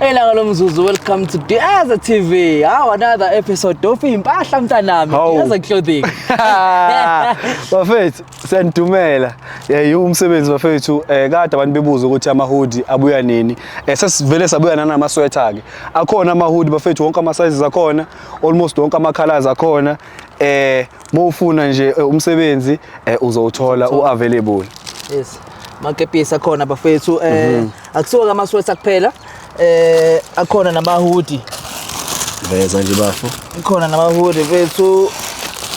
Elanga lomzuzu, welcome to Diaza TV. How another episode of Impahla mntanami, Hawu. Diaza Clothing. Bafethu, siyanidumela. Yiwo umsebenzi bafethu. Kade abantu bebuza ukuthi ama-hoodie abuya nini. Sesivele sabuya nanama-sweater ke. Akhona ama-hoodie bafethu, wonke ama-sizes akhona, almost wonke ama-colors akhona. Mawufuna nje umsebenzi uzowuthola u-available. Yes. Makepisi akhona bafethu. Akusiwo ama sweater kuphela. Akhona nama hoodie. Veza nje bafo. Ikhona nama hoodie bethu.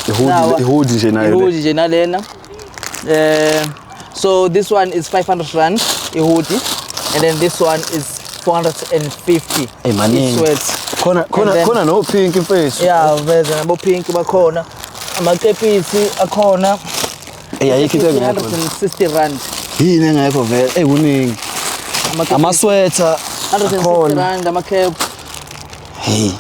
I-hoodie, Nawa. i-hoodie nje nayo le. I-hoodie nje nalena. So this one is 500 rand i-hoodie, and then this one is 450. Eh, maningi. I-sweat. Khona khona And then- khona no pink mfethu. Yeah, veze nabo pink bakhona. Amakepisi akhona. Ayikho into engekho. 160 rand. Yini engekho vele? Kuningi. Amakepisi Ama-sweater 160 akhona. rand ama-cap. Hey.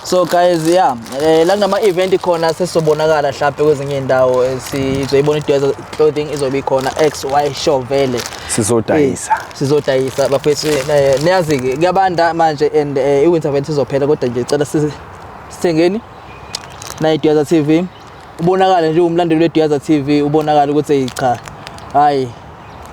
So guys, yeah, la kunama event khona sesobonakala mhlawumbe kwezinye indawo sizoyibona iDuyaza Clothing izobe ikhona XY show vele. Sizodayisa. Sizodayisa bafethu, niyazi ke kuyabanda manje and i-winter event izophela, kodwa nje cela sithengeni na iDuyaza TV. Ubonakala nje umlandeli weDuyaza TV, ubonakala ukuthi hey cha. Hayi.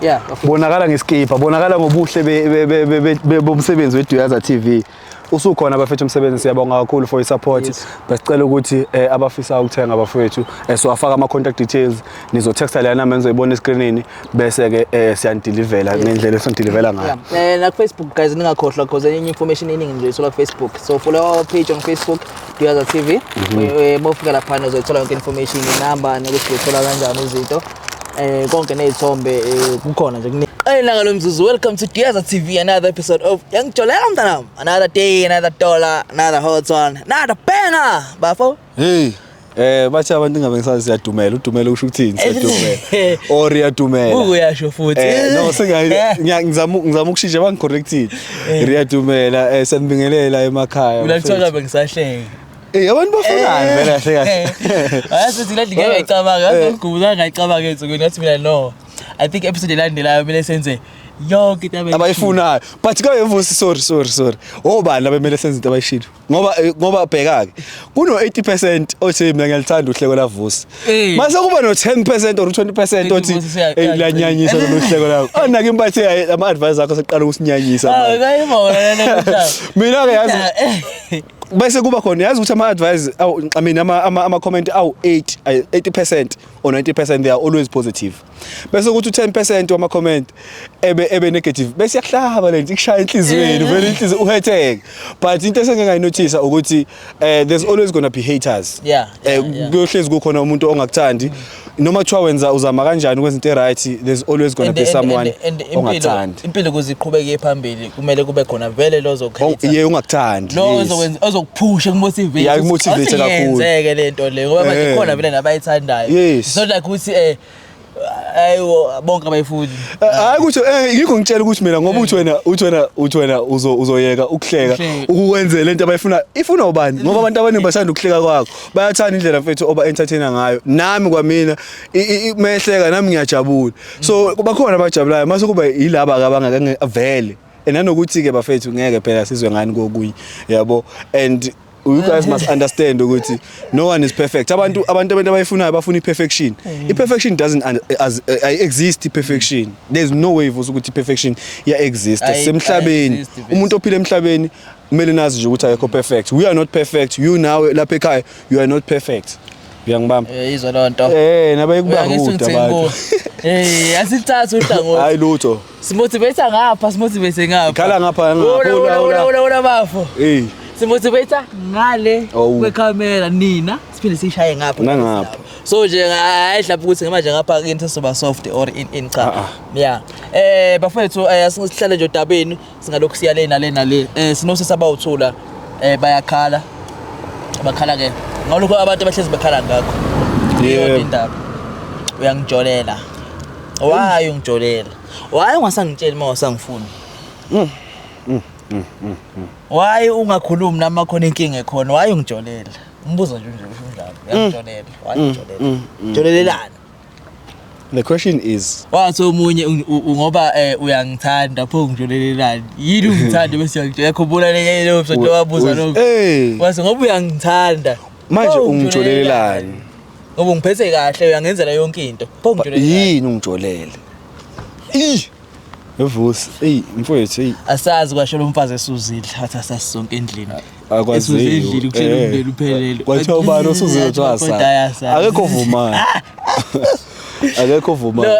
Yeah, bafethu. Bonakala ngeskipa, bonakala ngobuhle bomsebenzi weDuyaza TV. Usukhona bafethu umsebenzi, siyabonga kakhulu for i-support. Besicela ukuthi abafisa ukuthenga bafethu, siwafaka ama contact details, nizotexta lana number nizoyibona escreenini, bese ke siyanideliverela ngendlela esinidelivera ngayo. Yeah. Na Facebook guys, ningakhohlwa because enye information eningi nje uyithola ku Facebook. So follow our page on Facebook, Duyaza TV. Mawufika lapha uzoyithola yonke information, inamba nokuthi uyithola kanjani izinto. Konke nezithombe kukhona nje kuningi. Elanga lomzuzu, welcome to Duyaza TV, another episode of Yangijolela mntanami. Another day, another dollar, another hot one, another banger. Bafo. Hey. Bathi abantu ngabe ngisazi siyadumela, udumela usho ukuthini siyadumela or iyadumela. Uyasho futhi. No, ngizama ukushintsha bangicorrectile. Riyadumela, sanibingelela emakhaya. Mina kuthiwa bengisahleka. Abantu bafunani vele kahle kahle. Ayazi ukuthi lento ngeke ngayicabanga, yazi ngigubuza ngayicabanga ensukwini ngathi mina no. I think episode elandelayo kumele senze yonke into abayifunayo. But ke Vusi, sorry sorry sorry. Obani abemele senze into abayishilo? Ngoba bheka ke. Kuno 80% othi mina ngiyalithanda uhleko la Vusi. Mase kuba no 10% or 20% othi Vusi liyanyanyisa lolu hleko lakho. Anake imbathe ama advice akho seqala ukusinyanyisa Ah, manje. ngayibona lento njalo. Mina ke yazi bese kuba khona yazi ukuthi ama advice awu I mean ama comment awu 80% or 90% they are always positive. Bese kuthi 10% wama comment ebe negative, bese yakuhlaba lento ikushaya enhliziyweni, vele inhliziyo uhetheke. But into esengeke ngayinotice ukuthi there's always going to be haters. Kuyohlezi kukhona umuntu ongakuthandi noma kuthiwa wenza uzama kanjani ukwenza into right, there's always going to be someone ongakuthandi. Impilo ukuze iqhubeke phambili kumele kube khona vele lo ozokhetha. Ye ungakuthandi. Lo ozokwenza ozokuphusha kumotivate. Yeah, kumotivate kakhulu. Yenzeke lento le ngoba manje khona vele nabayithandayo. It's not like ukuthi ayiwo bonke abayifuni. Hayi ukuthi ngikho ngitshela ukuthi mina ngoba uthi wena uzoyeka ukuhleka ukwenze lento abayifuna ifuna ubani ngoba abantu abaningi bathanda ukuhleka kwakho, bayathanda indlela mfethu oba entertainer ngayo. Nami kwamina mehleka nami ngiyajabula, so bakhona abajabulayo mase kuba yilaba abangake vele. And nanokuthi ke bafethu ngeke phela sizwe ngani kokunye yabo, and you guys must understand ukuthi no one is perfect. Abantu abayifunayo bafuna i-perfection. I-perfection doesn't as exist. I-perfection, there's no way for ukuthi i-perfection iya exist semhlabeni. Ayi-exist vele. Umuntu ophila emhlabeni kumele nazi nje ukuthi ayikho perfect. We are not perfect. You now lapha ekhaya you are not perfect. Uyangibamba? Izwa loo nto. Nabayekuba Uyangisho rude ngithini abantu. kuwe? Asithathe uhlangothi. Hayi lutho. Simotivate ngapha, simotivate ngapha. Ikhala ngapha ngapha. Ula, ula, Ula, ula, ula. ula, ula bafo. Simotivate ngale kwekhamera nina siphinde sishaye ngapha. Nangapha. So nje hayi mhlawumbe ukuthi manje ngapha kini sesoba soft or in cha. Yeah. Bafethu sihlale nje odabeni singalokhu siya le nale nale. Sinosisi abawuthula bayakhala. Bakhala ke. Ngalokho abantu abahlezi bekhala ngakho. Iyodwa indaba. Uyangijolela. Why ungijolela? Why ungasangitsheli uma usangifuni? Why ungakhulumi nami khona inkinga ekhona? Why ungijolela? Umbuzo nje nje usho njalo. Uyangijolela. Why ungijolela? Jolelelana. The question is, Wathi omunye ngoba uyangithanda, pho ungijolelelani? Yini ungithanda bese uyangitshela? Khumbula leyo episode wabuza lokho. Hey. Wathi ngoba uyangithanda. Manje pho ungijolelelani? Ngoba ungiphethe kahle, uyangenzela yonke into. Pho ungijolelelani? Yini ungijolele? Ih. Evusi, ey mfowethu, ey. Asazi, kwasho lo mfazi esuzile, wathi asazi sonke endlini. Akwaziyo. Esuze endlini kushela umndeni uphelele. Kwathiwa ubani osuzile, kuthiwa Kodwa asazi. Akekho ovumayo. Akekho No, ovumayo.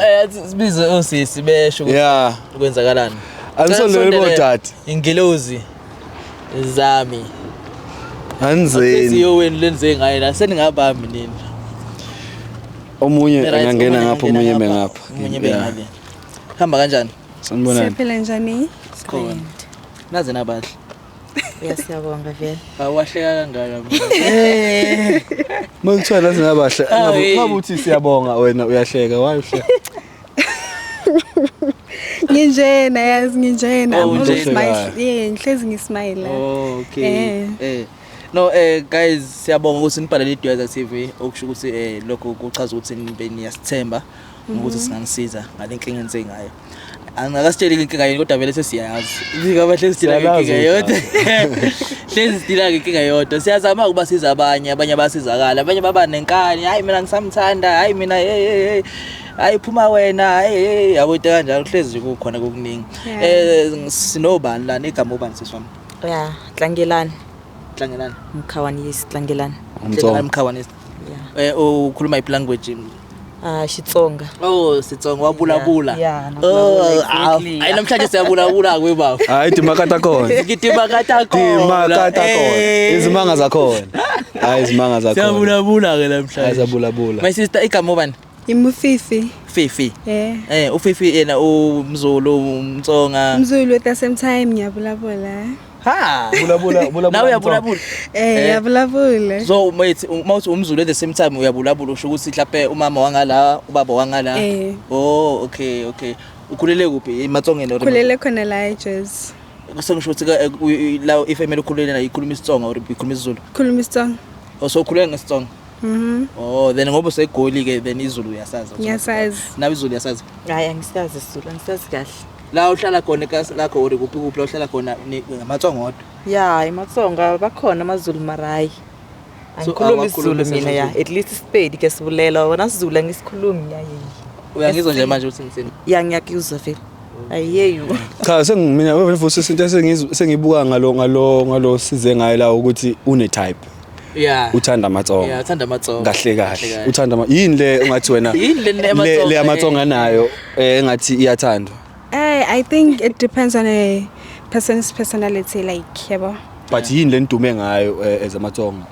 Sibize osisi besho ukuthi kwenzakalani. Anisondele Cela bodade. Ingilozi zami. Anzeni. Inhliziyo wenu lenze ngayo la seningabambi nini. Omunye Right, engangena ngapha, omunye ngapha, mengapha. Omunye bengapha. Hamba kanjani? Sanibonani. Siyaphila njani? Sikhona. Naze nabahle. Siyabonga vele. Awahleka kangaka. Uma kuthiwa naze nabahle, Ah, hey. ngabe uthi siyabonga, wena uyahleka, why uhleka? Nginjena yazi, nginjena. Oh, I'm always unjena. smile. Yeah, ngihlezi ngismile. Oh, okay. Eh. No, guys, siyabonga ukuthi nibhalele iDuyaza TV, okusho ukuthi lokho kuchaza ukuthi nibe niyasithemba ukuthi singanisiza ngale nkinga enze ngayo. Angakasitsheli inkinga yini, kodwa vele sesiyazi. Ngoba hlezi sidila Siyalazi ngenkinga yodwa. Hlezi sidila ngenkinga yodwa. Siyazama ukubasiza abanye, abanye bayasizakala, abanye baba nenkani, hayi mina ngisamthanda, hayi mina hey hey hey. Hayi phuma wena, hey hey, yabo into kanjalo, hlezi nje kukhona kokuningi. Sinobani lana, igama ubani siswami? Yeah, Tlangelani. Tlangelani. Mkhawanisi Tlangelani. Umtsonga. Mkhawanisi. Yeah. Ukhuluma iphi language? Ah, Xitsonga. Oh, Sitsonga, wabulabula. Yeah, Oh, nabulabula, exactly. ayi namhlanje siyabulabula kwe baba. Hayi timakata khona. Ngithi khona. Timakata khona. Izimanga zakhona. Hayi izimanga zakhona. Siyabulabula ke namhlanje. Hayi siyabulabula. My sister, igama ubani? Imufifi. Fifi. Yeah. Ufifi yena umZulu, umTsonga. Mzulu at the same time ngiyabulabula. Ha. Bulabula, bulabula. Nawe uyabulabula. Ngiyabulabula. So mate, uma uthi umZulu at the same time uyabulabula, usho ukuthi mhlawumbe umama wangala, ubaba wangala. Eh. Oh, okay, okay. Ukhulele kuphi? EmaTsongeni or? Khulele khona la eJozi. Sengisho ukuthi la ifamily ukhulele nayo ikhuluma isiTsonga or ikhuluma isiZulu? Khuluma isiTsonga. Oh, so ukhulele ngesiTsonga. Mhm. Oh, then ngoba usegoli ke, then isiZulu uyasazi. Ngiyasazi. Nawe isiZulu uyasazi. Hayi angisazi isiZulu, angisazi kahle. La uhlala khona ekasi lakho or kuphi kuphi la uhlala khona, ngamaTsonga odwa? Yeah, emaTsonga bakhona amaZulu mara hayi. So, Angikhulumi awakhulumi isiZulu mina ya. isiZulu. At least isipedi ke sibulela, wona isiZulu angisikhulumi ya. Uyangizwa nje manje ukuthi ngithini? Ya, ngiyakuzwa vele. I hear you. Cha, sengimina vele futhi into sengibuka ngalo size ngayo la ukuthi une type. Uthanda amaTsonga. Yeah, uthanda amaTsonga. Kahle kahle. Uthanda yini le ungathi wena? Yini le amaTsonga? Le amaTsonga nayo engathi iyathandwa. I think it depends on a person's personality, like yabo. But yini le ndume ngayo as amaTsonga?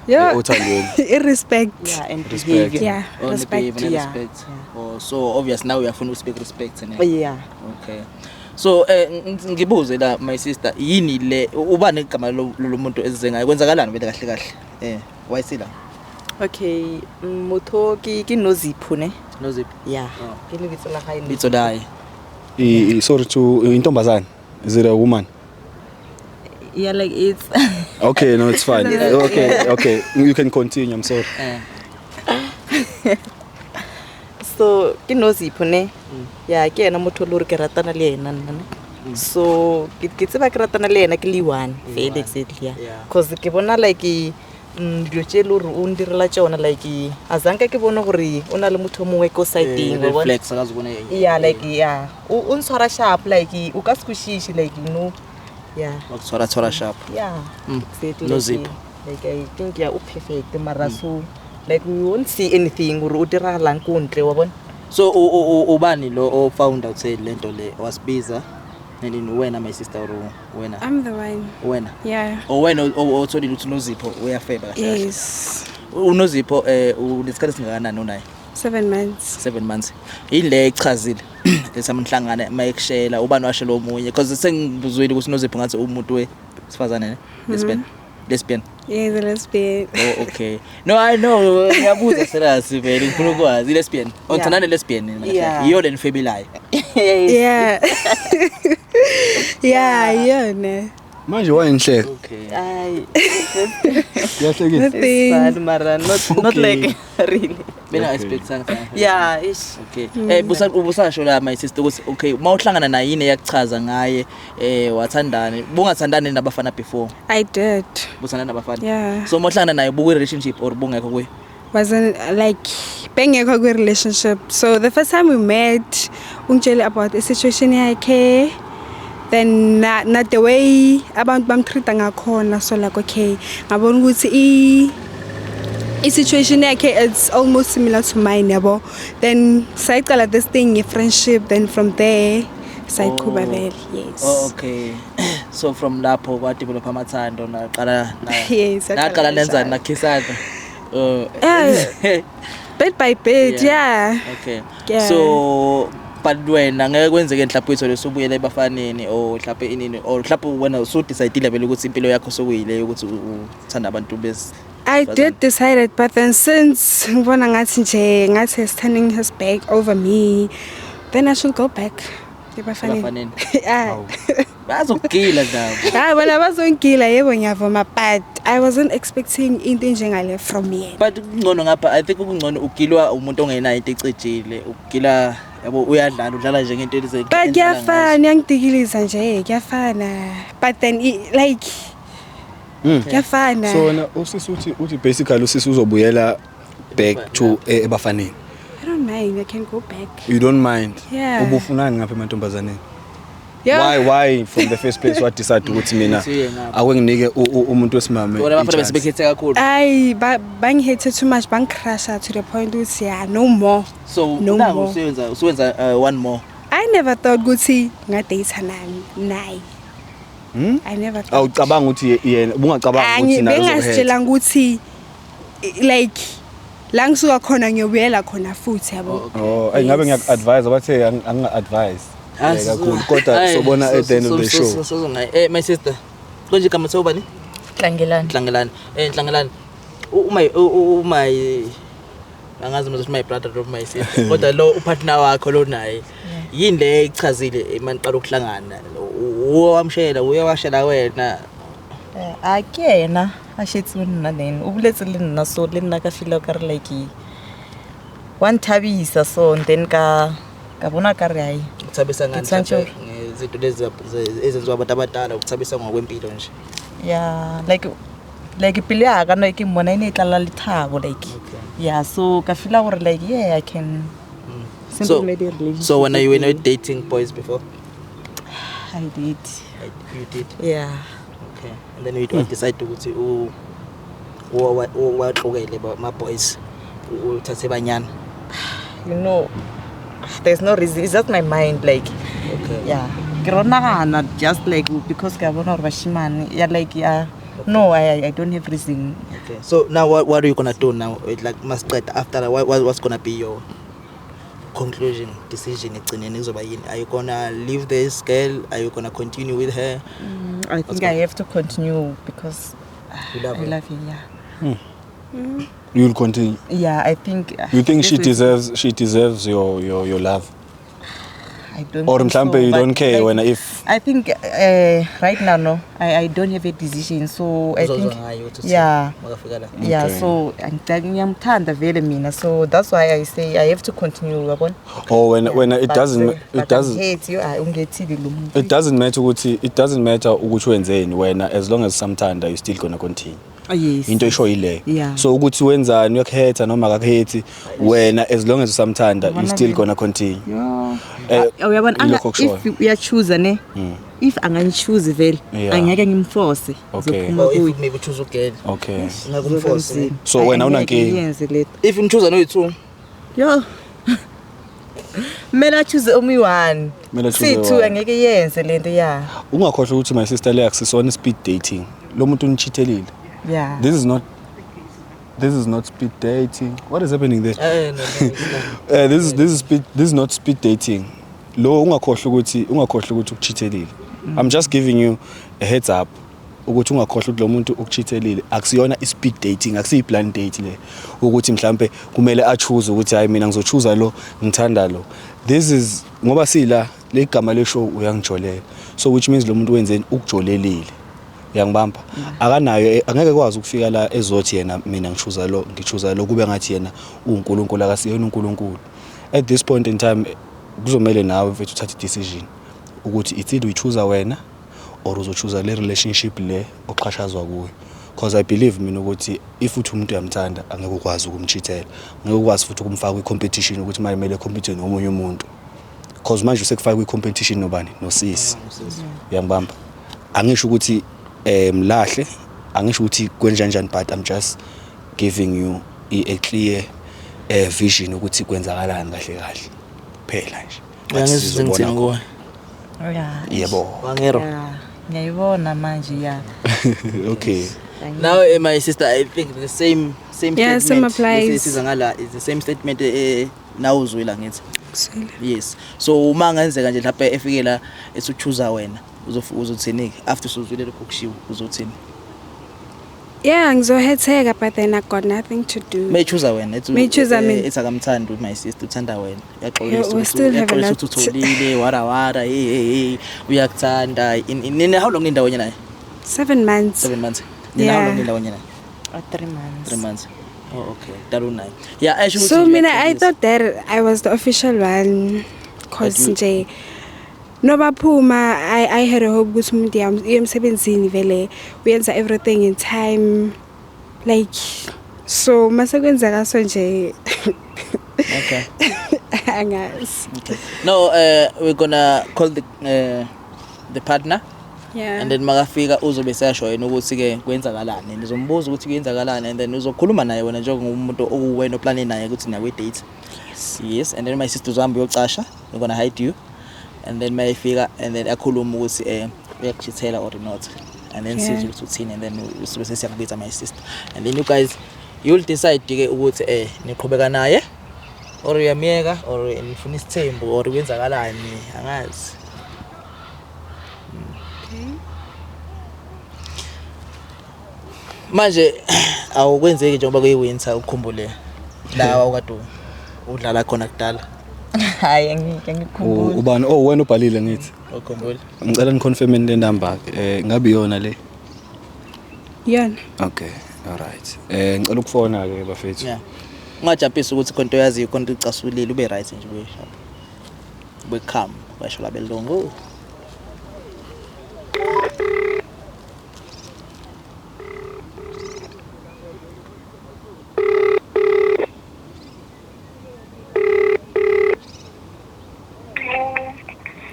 Yeah. Othandweni. Irrespect. Yeah, and Respect. behavior. Yeah, Oh, respect. ne-behavior, Yeah. respect. Oh, so obvious now uyafuna uspeak respect ne. Yeah. Okay. So ngibuze la my sister, yini le ubani igama lo muntu ezize ngayo, kwenzakalani vele kahle kahle? Why sila? Okay, motho ke Nozipho ne? Nozipho. Yeah. Oh. Ke lebitso la hae. Lebitso la hae. Sorry to intombazane. Is it a woman? Yeah, like it's Okay, no, it's fine. Okay, okay. You can continue, I'm sorry. So ke Nozipho ne? Yeah, ke ena motho lo re ke ratana le ena nna ne. So ke tseba ke ratana le ena ke le one, fela exactly, yeah. Yeah. Cause ke bona like dilo tse le hore o ndirela tsona, like azanka ke bone gore o na le motho o mongwe ko side-eng, wa bona? Reflex akazi ubone yena. Yeah, like yeah. O ntshwara sharp, like o ka se kwešiše, like you know. Yeah. Wa tshwara tshwara sharp. Yeah. Exactly. Nozipho. Like I think yeah, o perfect mara so like we won't see anything gore o diragalang ko ntle, wa bona? So ubani lo o found out say lento le wasibiza? Nini wena my sister or wena? I'm the one. Wena? Yeah. O wena otholile ukuthi uNozipho uyafeba kahle kahle. Yes. uNozipho unesikhathi singakanani unaye? 7 months. 7 months. Yini le echazile? Lesamhlangana mayekushela ubani washela omunye, because sengibuzwile ukuthi uNozipho ngathi umuntu wesifazane ne? Lesbian. Lesbian. Yeah, the lesbian. Oh, okay. No, I know. Ngiyabuza serious vele, ngifuna ukwazi lesbian. Yeah. Uthanda ne lesbian nina kahle? Yeah. Yiyo le nifebilayo. Yes. Yeah. Yeah, yona. Manje wayenihleka. Okay. Ay, Kuyahlekisa. Nothing. it's fun, mara not Okay. like really. Bena expect Yeah, ish. Okay. Busa ubusasho la my sister ukuthi okay, uma uhlangana naye yini eyakuchaza ngaye, wathandani, bungathandani nabafana before? I did. Buthandana nabafana. Yeah. So uma uhlangana naye buku relationship or bungekho kuye? Wasn't like bengekho kwi relationship. So the first time we met, ungitshele about the situation yakhe. Then not the way abantu bamtreat ngakhona, so like okay, ngabona ukuthi i situation yakhe, it's almost similar to mine, yabo. Then sayiqala this thing, friendship, then from there sayiqhuba vele, yes. Oh, okay. So from lapho kwa develop amathando, naqala na Yes, yaqala naqala nenzani, kanjalo. Nakhisana. Yeah. Bit by bit, yeah. Okay. Yeah. So but wena ngeke kwenzeke mhlawumbe uyithole usubuyele ebafaneni or mhlawumbe inini, or mhlawumbe wena usudecidile vele ukuthi impilo yakho sokuyile ukuthi uthanda abantu bes I did decide it, but then since ngibona ngathi nje ngathi he's turning his back over me, then I should go back ebafaneni. Ebafaneni. Yeah. Bazokugila nabo. Hayi, bona bazongila, yebo, ngiyavuma, but I wasn't expecting into enjengale from yena. But kungcono ngapha, I think kungcono ugilwa umuntu ongenayo into ecijile, ugila yabo uyadlala, udlala nje ngento elize. But kuyafana, uyangidikiliza nje, kuyafana. But then like kuyafana. So wena usisi uthi basically usisi uzobuyela back to ebafaneni. I don't mind, I can go back. You don't mind? Yeah. Ubufunani ngapha emantombazaneni? Yeah. Why from the first place what decide ukuthi mina Ukuthi uye ngapha. ake nginike umuntu wesimame Bona abafana i-chance? besebekhethe kakhulu. Ay, bangihate too much, bangicrusha to the point ukuthi yeah, no more. So No now more. usuyenza one more. I never thought ukuthi ngadate nami naye. I never thought. Awucabanga ukuthi yena, ubungacabanga ukuthi naye uzokuhetha? Bengasitshelanga ukuthi like la ngisuka khona ngiyobuyela khona futhi, yabo. Oh, ay, ngabe ngiyaku-advise, bathe anginga-advise kakhulu, kodwa sobona at the end of the show. My sister. Konje igama sewubani? Hlangelani. Nhlangelani. Nhlangelani. Uma angazi ukuthi my brother or my sister. Kodwa lo upartner wakho lo naye. Yini le ekuchazile maniqala ukuhlangana? Uwamshela, uyawashela wena? A ke yena a shetse nna, then o boletse le nna, so le nna ka feel ka re like wa nthabisa, so and then ka bona ka re ai. Ukuthabisa ngani? Ke tshwanetse Mhlawumbe ngezinto lezi ezenziwa abantu abadala, ukuthabisa ngokwempilo nje? Yeah, like pelo ya ka no ke mmona e ne e tlala lethabo, like yeah, so ka feel gore like yeah, I can simple maybe relationship So when you were with not him. Dating boys before? I did. You did? Yeah. Okay. And then you decide ukuthi u waxokele ma boys, uthathe banyana. There's no reason, it's just my mind, like yeah, ke ro nagana just like because ka bona gore bashimane, yeah, like yeah, no, I don't have reason. Okay. So now what are you gonna do now? It like masiqeda after that, what's gonna be your conclusion, decision egcineni izoba yini? Are you gonna leave this girl? Are you gonna continue with her? I think I have to continue because You love I her. love her, yeah. You'll continue? Yeah, I think You think she this is- deserves your love? I don't Or think mhlambe so, you but don't care like, when if I think right now, no, I don't have a decision, so I Uzozwa think ngayo ukuthi yeah. makafika la. Yeah. Okay. So ngiyamthanda vele mina, so that's why I say I have to continue, uyabona. Or when it But, doesn't it but doesn't hate you, ungethile lo muntu. It doesn't matter ukuthi wenzeni wena, as long as samthanda you still gonna continue. Oh, yes. Into esho yileyo. Yeah. So ukuthi wenzani, uyakhetha noma akakhethi, wena as long as usamthanda you still gonna continue. Yo. Eh, Uyabona yilokho okushoyo. If uyachoose ne, if angangichoose vele, Yeah. angeke ngimforce. Okay. Ngizophuma Or kuye. if maybe choose ugirl. Okay. Ngakumforce. So wena Angeke unankinga? ngiyenze letho. If nichoose noyi-two. Yo. Kumele achoose omi-one. Kumele achoose Si-two one. angeke yenze lento, ya. Ungakhohlwa ukuthi my sister, le akusisona speed dating. Lo muntu unicheatelile. Yeah. This is not speed dating. What is happening there? No, no, it's not. This is not speed dating. Lo ungakhohlwa ukuthi ukucheatelile. I'm just giving you a heads up ukuthi ungakhohlwa ukuthi lo muntu ukucheatelile. Akusiyona i-speed dating, akusiyi blind date le ukuthi mhlambe kumele achoose ukuthi hayi, mina ngizochoose lo, ngithanda lo. This is ngoba sila le gama le show, uyangijolela, so which means lo muntu wenzeni, ukujolelile. Uyangibamba? Akanayo, angeke kwazi ukufika la ezothi yena mina ngichuza lo, ngichuza lo, kube ngathi yena uNkulunkulu, akasiyena uNkulunkulu. At this point in time kuzomele nawe mfethu uthathe decision ukuthi it's either uyichuza wena or uzochuza le relationship le oxhashazwa kuyo, because I believe mina ukuthi if uthi umuntu uyamthanda, angeke ukwazi ukumcheatela, ngeke ukwazi futhi ukumfaka kwi-competition ukuthi manje kumele compete nomunye umuntu, because manje usekufaka kwi-competition nobani? Nosisi. Uyangibamba? Angisho ukuthi mlahle, angisho ukuthi kwenjanjani, but I'm just giving you a clear vision ukuthi kwenzakalani kahle kahle phela nje. But Uyangizwa sizobona. ngithini kuwe? Yeah. Yebo. Wangero. Yeah. Ngiyayibona manje, yeah. Okay. Now, my sister, I think the same Yeah, same statement. applies. Lesi siza ngala is the same statement, nawe uzwela ngithi. Ngizwile. Yes. So uma ngenzeka nje mhlawumbe efike la esuchuza wena, uzothini ke after usuzwile lokho kushiwo, uzothini? Yeah, ngizohurteka, but then I got nothing to do. Mayichuza wena, ethi Mayichuza mina. Ethi akamthandi my sister, uthanda wena. Yeah, Uyaxolisa we ukuthi still have a uyaxolisa lot. ukuthi utholile wara wara, hey hey hey, uyakuthanda. In how long nindawonye naye? 7 months. 7 months. Nina how Yeah. long nindawonye naye? 3 months. 3 months. Oh, okay. Dala unaye. Yeah, ayisho ukuthi So nje mina I uyaxolisa. thought that I was the official one, cause But you- nje nobaphuma I had a hope ukuthi umuntu uya emsebenzini vele uyenza everything in time, like, so mase kwenzeka so nje. Okay. Angazi. Okay. No, we're gonna call the partner and then makafika uzobe seyasho yena ukuthi ke kwenzakalani. Nizombuza ukuthi kuyenzakalani and then uzokhuluma naye wena njengomuntu okuwena oplane naye ukuthi niya kwi-date. Yes, and then my sister uzohamba uyocasha. We're gonna hide you. And then mayifika and then akhuluma ukuthi uyakuchithela or not. And then sizwe ukuthi uthini and then usuke sesiyakubiza, my sister. And then you guys, you'll decide ke ukuthi niqhubeka naye or uyamyeka or nifuna isithembu or kwenzakalani, angazi. Okay. Manje awukwenzeki njengoba kuyi-winter ukukhumbule lawa okade udlala khona kudala? Hayi, angikhumbuli. Ubani? Oh, wena ubhalile ngithi. Ukhumbule. Ngicela niconfirm le number, ngabe iyona le? Yona. Okay, alright. Ngicela ukufona ke bafethu. Yeah, ungajampisi ukuthi khona into oyaziyo, khona into icasulile, ube right nje, ube sharp, ube calm, basho labelungu.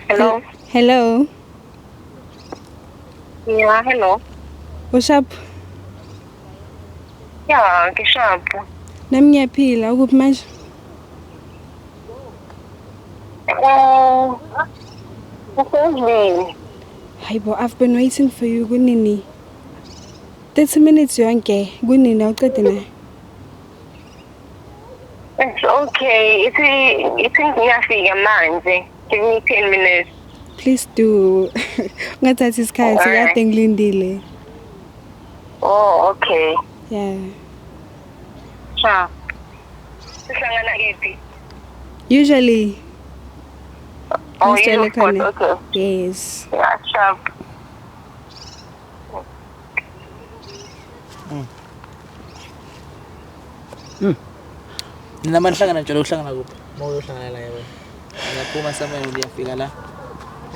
Hello. Hello. Yeah, hello. Usharp? Yeah, ngisharp. Nami ngiyaphila. Ukuphi manje? Usendlini. Hayibo, I've been waiting for you kunini? 30 minutes yonke. Kunini awuqede naye? It's okay. Ithi ngiyafika manje. Give me 10 minutes. Please do. Ungathathi isikhathi, Alright. kade ngilindile. Oh, okay. Yeah. Sure. Sihlangana kephi? Usually Oh, Ngijwayele usual spot. khona. Okay. Yes. Yeah, sharp. Nina manihlangana njalo, uhlangana kuphi uma uyohlangana naye wena? Ngiyaphuma somewhere, uyafika la?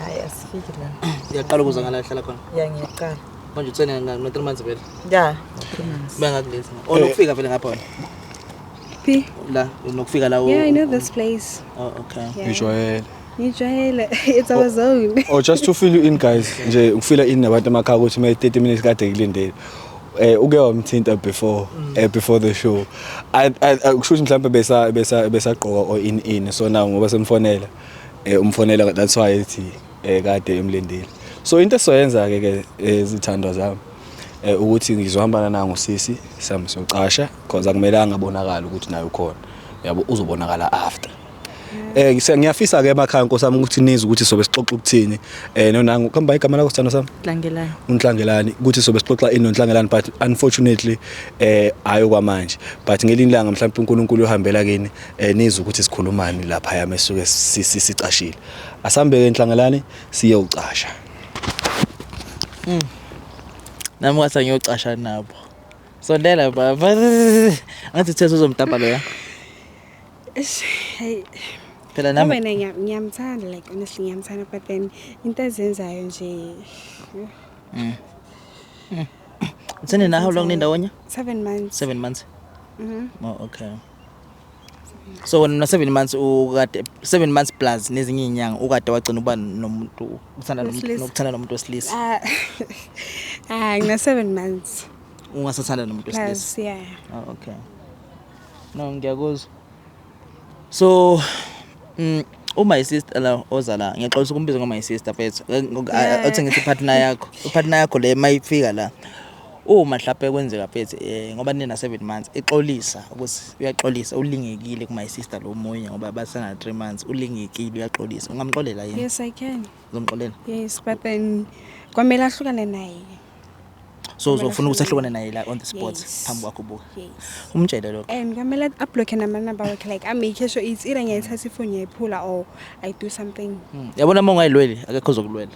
Hayi, asifiki la. Uyaqala ukuza ngala hlala khona? Ya, ngiyaqala. Manje uthene no-3 months vele? Ya, 3 months. Bengakulezi or nokufika vele ngapha wena? P. La nokufika la Yeah, I know this place. Oh, okay. Yeah. Ngijwayele. Ngijwayele. It's our zone. Oh, just to fill you in guys, nje ukufila in nabantu emakhaya ukuthi may 30 minutes kade ngilindele. Uke wamthinta before the show. I kusho ukuthi mhlawumbe besa besagqoka or in so now ngoba semfonela, umfonela, that's why ethi kade emlindile. So into esizoyenza ke zithandwa zami, ukuthi ngizohamba nangu sisi sami siyocasha, because akumelanga abonakala ukuthi naye ukhona. Yabo, uzobonakala after. Ngiyafisa ke emakhaya nkosami ukuthi nizwe ukuthi sobe sixoxa ukuthini. Nonangu kamba igama lakho, sithando sami? Hlangelani. UNhlangelani, ukuthi sobe sixoxa ini noNhlangelani, but unfortunately ayo kwamanje, but ngelinye ilanga mhlawumbe uNkulunkulu uyohambela kini, nizwe ukuthi sikhulumani lapha yami esuke sicashile. Asambe ke, Nhlangelani, siyocasha. Nami kwase ngiyocasha nabo. Sondela baba. Ngathi uthe uzomtapa loya. Eish, hey. Phela nami Wena ngiyamthanda, like honestly ngiyamthanda, but then into azenzayo nje. Utheni na, how long nindawonye? 7 months. 7 months. Mhm. Oh, okay. So wena na 7 months ukade, 7 months plus nezinye izinyanga, ukade wagcina uba nomuntu uthanda nomuntu Wesilisa. nokuthanda nomuntu wesilisa. Ah, ah, ngina 7 months Ungasathanda nomuntu wesilisa. plus, yeah. Oh, okay. No, ngiyakuzwa. So uma sister la oza la, ngiyaxolisa ukumbiza ngo my sister mfethu. Othi ngithi partner yakho, partner yakho le mayifika la. Uma mhlawumbe kwenzeka mfethu, ngoba nina 7 months, ixolisa ukuthi uyaxolisa, ulingekile ku my sister lo munye ngoba basana 3 months, ulingekile, uyaxolisa. Ungamxolela yini? Yes, I can. Uzomxolela? Yes, but then kwamele ahlukane naye. So uzofuna ukuthi ahlukane naye la on the spot Yes. phambi kwakho ubuka. Yes. Umtshele lokho. And kwamele ablocke namanamba wakhe, like amake sure it's either ngiyayithatha ifoni ngiyayiphula or I do something. Yabona, uma ungayilweli akekho ozokulwela.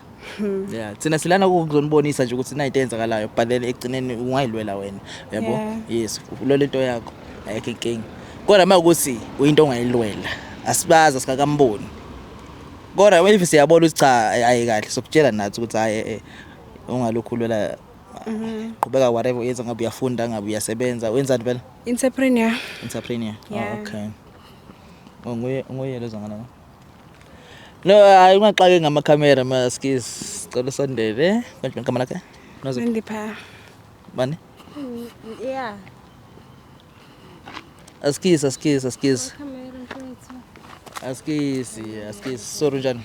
Yeah, thina silana ukuzonibonisa nje ukuthi nayi into eyenzakalayo, but then ekugcineni ungayilwela wena. Yabo? Yeah. Yes, ulwela into yakho. Ayikho inkinga. Kodwa uma ukuthi uyinto ongayilwela, asibazi, asikakamboni. Kodwa if siyabona ukuthi cha, ayi kahle, sokutshela nathi ukuthi hayi, ungalokhu ulwela, qhubeka whatever uyenza, ngabe uyafunda, ngabe uyasebenza, wenzani vele? Entrepreneur. Entrepreneur. Yeah. Oh, okay. Oh, nguye lezo ngana. No, hayi, ungaxake ngamakhamera maskis. Cela usondele. Konje igama lakhe? Nozi. Nandipha. Bani? Yeah. Askis, askis, askis. Askisi, askis. Sorry, njani?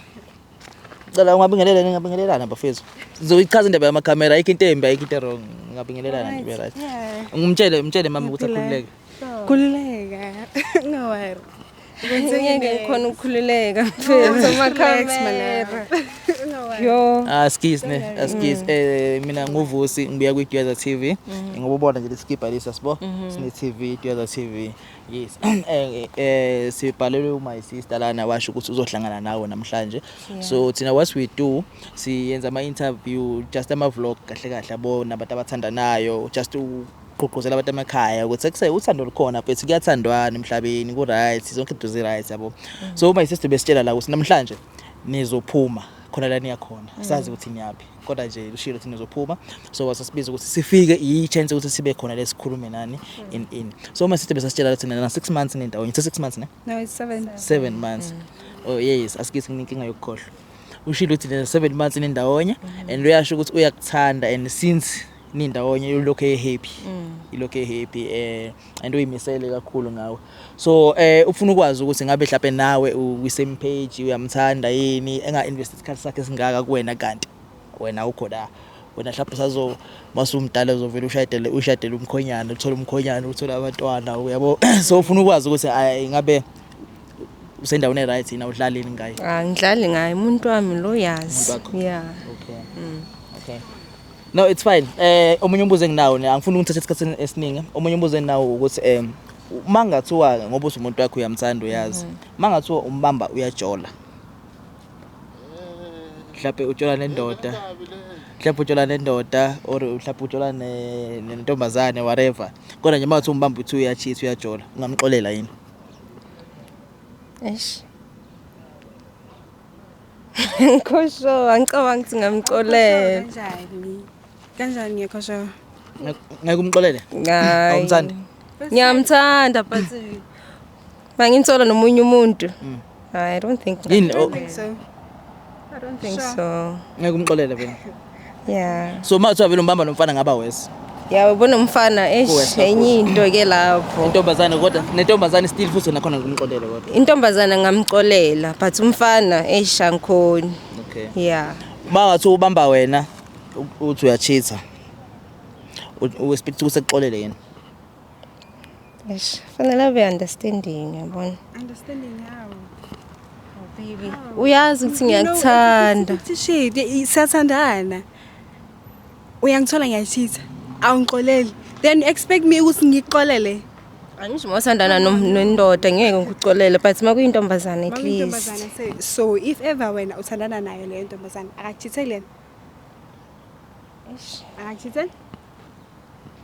Cela ungabingelela, ningabingelelana bafethu. Sizoyichaza indaba yamakhamera, ayikho into embi, ayikho into wrong. Ngabingelelana nje, right. Yeah. Ngumtshele, mtshele mama ukuthi Ngiyaphila. akhululeke. Khululeka. Ungaworry. Ngeke ngikhona ukukhululeka mfethu, amakhamera. Yo. Askis ne, askis. Mina nguVusi, ngibuya kwi Dweza TV. Ngoba ubona nje lesikibha lesi, sibo. Sine TV, Dweza TV. Yes. Sibhalelwe my sister lana, washo ukuthi uzohlangana nawe namhlanje. So thina what we do, siyenza ama interview, just ama vlog kahle kahle yabo, nabantu abathandanayo, just ugqugquzela abantu emakhaya ukuthi sekuse uthando lukhona mfethu, kuyathandwana emhlabeni, ku right, zonke into zi right, yabo. So my sister besitshela la ukuthi namhlanje nizophuma khona la niyakhona, sazi ukuthi niyaphi, kodwa nje ushilo ukuthi nizophuma, so wasasibiza ukuthi sifike, i-chance ukuthi sibe khona lesikhulume nani in. So my sister besasitshela ukuthi nina 6 months nindawonye, 6 months ne? No, it's 7. 7 months. Oh yes, asikithi nginenkinga yokukhohlwa. Ushilo ukuthi nina 7 months nindawonye and uyasho ukuthi uyakuthanda, and since nindawonye ulokhu happy, ilokhu happy, and uyimisele kakhulu ngawe. So ufuna ukwazi ukuthi ngabe mhlawumbe nawe u same page, uyamthanda yini, enga invest isikhathi sakhe singaka kuwena, kanti wena ukho la, wena mhlawumbe usazo masumdala uzovela ushadele umkhonyana, uthola umkhonyana, uthola abantwana, uyabo. So ufuna ukwazi ukuthi ngabe usendaweni right yini, awudlalini ngaye? Angidlali ngaye, umuntu wami lo, yazi. Umuntu wakho? Yeah. Okay. No, it's fine. Omunye umbuzo enginawo ne, angifuni ukuthatha isikhathi esiningi. Omunye umbuzo enginawo ukuthi mangathiwa, ngoba uthi umuntu wakho uyamthanda, uyazi. Mangathiwa umbamba uyajola. Mhlawumbe ujola nendoda. Mhlawumbe ujola nendoda or mhlawumbe ujola nentombazane, whatever. Kodwa nje mangathiwa umbamba uthi uyacheat, uyajola, ungamxolela yini? Eish. Ngikho sure, angicabangi ukuthi ngamxolela. Kanjani? Kanjani ngekho sure? Ngeke umxolele? Hayi. Awumthandi? Ngiyamthanda, but mangimthola nomunye umuntu. I don't think. Yini? Oh, So I don't think so. Ngeke umxolele vele. Yeah. So mangathiwa vele umbamba nomfana ngaba worse. Yeah, ubona umfana, eish, Kuwes enye into ke lapho. Intombazane kodwa, nentombazane still futhi nakhona ngumxolele kodwa. Intombazana ngamxolela, but umfana, eish, angikhoni. Okay. Yeah. Mangathi ubamba wena uthi uyacheata. U-expect ukuthi akuxolele yini? Eish, fanele abe understanding, yabona. Understanding how? Baby, uyazi ukuthi ngiyakuthanda. Ukuthi shit, siyathandana. Uyangithola ngiyacheata. Awungixoleli. Then you expect me ukuthi ngikuxolele? Angisho mawuthandana nendoda ngeke ngikuxolele, but makuyintombazane at least. Makuyintombazane, so if ever wena uthandana nayo leyo ntombazane, akakucheateli yena? Akakucheateli?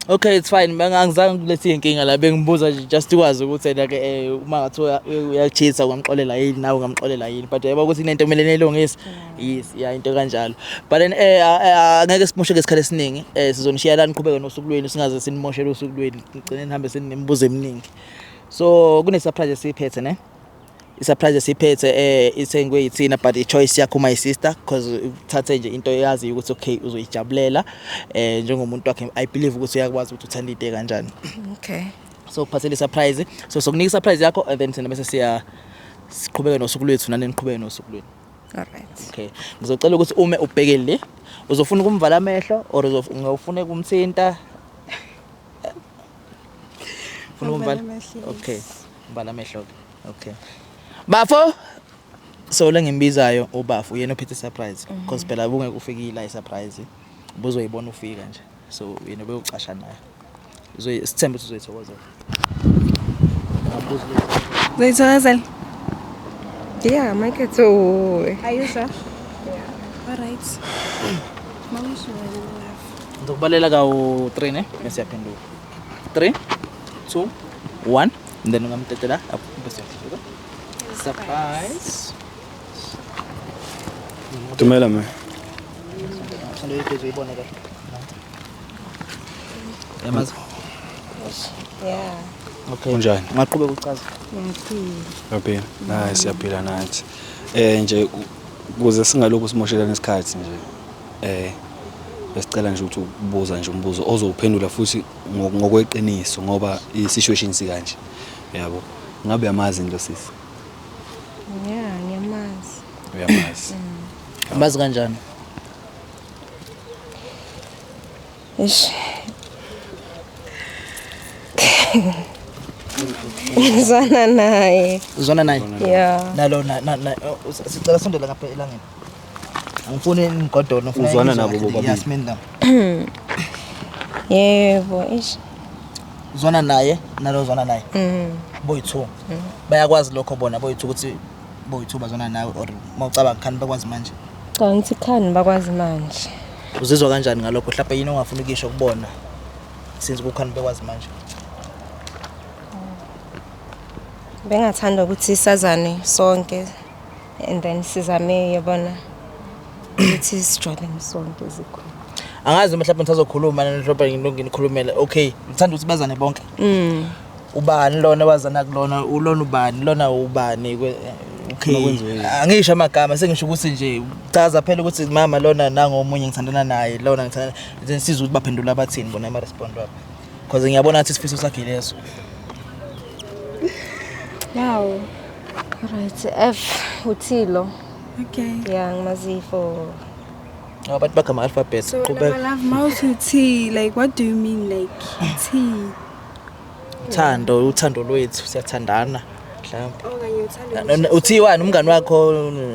Okay, it's fine. Angizange kulethe inkinga la, bengibuza nje just ukwazi ukuthi ena ke uma ngathiwa uyacheata ungamxolela yini, nawe ungamxolela yini, but yabo ukuthi kunento kumele nilungise. Yes, yeah, into kanjalo. But then angeke simosheke isikhathi esiningi. Sizonishiya la niqhubeke nosuku lwenu, singaze sinimoshele usuku lwenu, nigcine nihambe senimibuzo eminingi. So kune surprise esiyiphethe, ne? I-surprise esiyiphethe ithengwe yithina, but i-choice yakho, my sister, because uthathe nje into eyaziyo ukuthi okay, uzoyijabulela njengomuntu wakhe. I believe ukuthi uyakwazi ukuthi uthanda into kanjani. Okay. So kuphathele i-surprise, so sokunika i-surprise yakho and then thina bese siya siqhubeke nosuku lwethu, nani niqhubeke nosuku lwenu. All right. Okay, ngizocela ukuthi ume ubheke le. Uzofuna ukumvala amehlo or ungafuna ukumthinta? Ufuna ukumvala? Ngivala amehlo, yes. Okay, vala amehlo ke. Okay, bafo, so le ngimbizayo ubafo, uyena ophethe surprise, because phela bungeke ufike la i-surprise ubuzoyibona ufika nje, so yena beyocasha nayo. Sithembe ukuthi uzoyithokozela. Ngambuza ukuthi- Uzoyithokozela? Yeah, maketho. Are you sure? Yeah. All right. Mama, sure, love. Ngizokubalela kawu-3, ne, bese siyaphenduka. 3, 2, 1, and then ungamtetela bese uyaphenduka. Surprise. Dumela, mme. Sondela eduze uyibone kahle. Yamazi? Yeah. Okay. Kunjani? Ungaqhubeka uchaze. Ngiyaphila. Uyaphila? Hayi, siyaphila nathi. Nje ukuze singalokhu simoshelana isikhathi nje. Besicela nje ukuthi ukubuza nje umbuzo ozowuphendula futhi ngokweqiniso, ngoba i-situation sikanje. Yabo. Ngabe uyamazi into, sisi? Yeah, ngiyamazi. Uyamazi. Mazi kanjani? Eish. Ngizwana naye. Uzwana naye? Yeah. Nalo na oh, sicela sondela ngapha elangeni. Angifuni imigodono, ngifuna Uzwana imizwa nabo kahle. bobabili? Yasmin la. Yebo, eish. Uzwana naye, nalo uzwana naye. Boyi-2. Bayakwazi lokho bona boyi-2 ukuthi boyi-2 bazwana nawe, or mawucabanga khani bakwazi manje? Cha, ngithi khani bakwazi manje. Uzizwa kanjani ngalokho? Mhlawumbe yini ongafuni ukuyisho kubona since kukhani bekwazi manje? Bengathanda ukuthi sazane sonke and then sizame, yabona, ukuthi sijwayelane sonke zikhona. Angazi mhlawumbe ngisazokhuluma mhlawumbe nginikhulumele. Okay, ngithanda ukuthi bazane bonke. Ubani lona wazana kulona, ulona ubani, lona ubani okay. Kwenziwe. Angisho amagama, sengisho ukuthi nje chaza phela ukuthi mama lona nangomunye ngithandana naye, lona ngithandana, then sizwe ukuthi baphendula bathini bona ama respond wabo. Because ngiyabona ngathi isifiso sakhe leso. Wow. Right, F uThilo. Okay. Yeah, ngimazi for Abantu bagama alphabet. So Qhubeka. my love, mouth T, like what do you mean, like T? Uthando, uthando lwethu, siyathandana mhlawumbe. Okanye uthando. Uthiwani umngani wakho,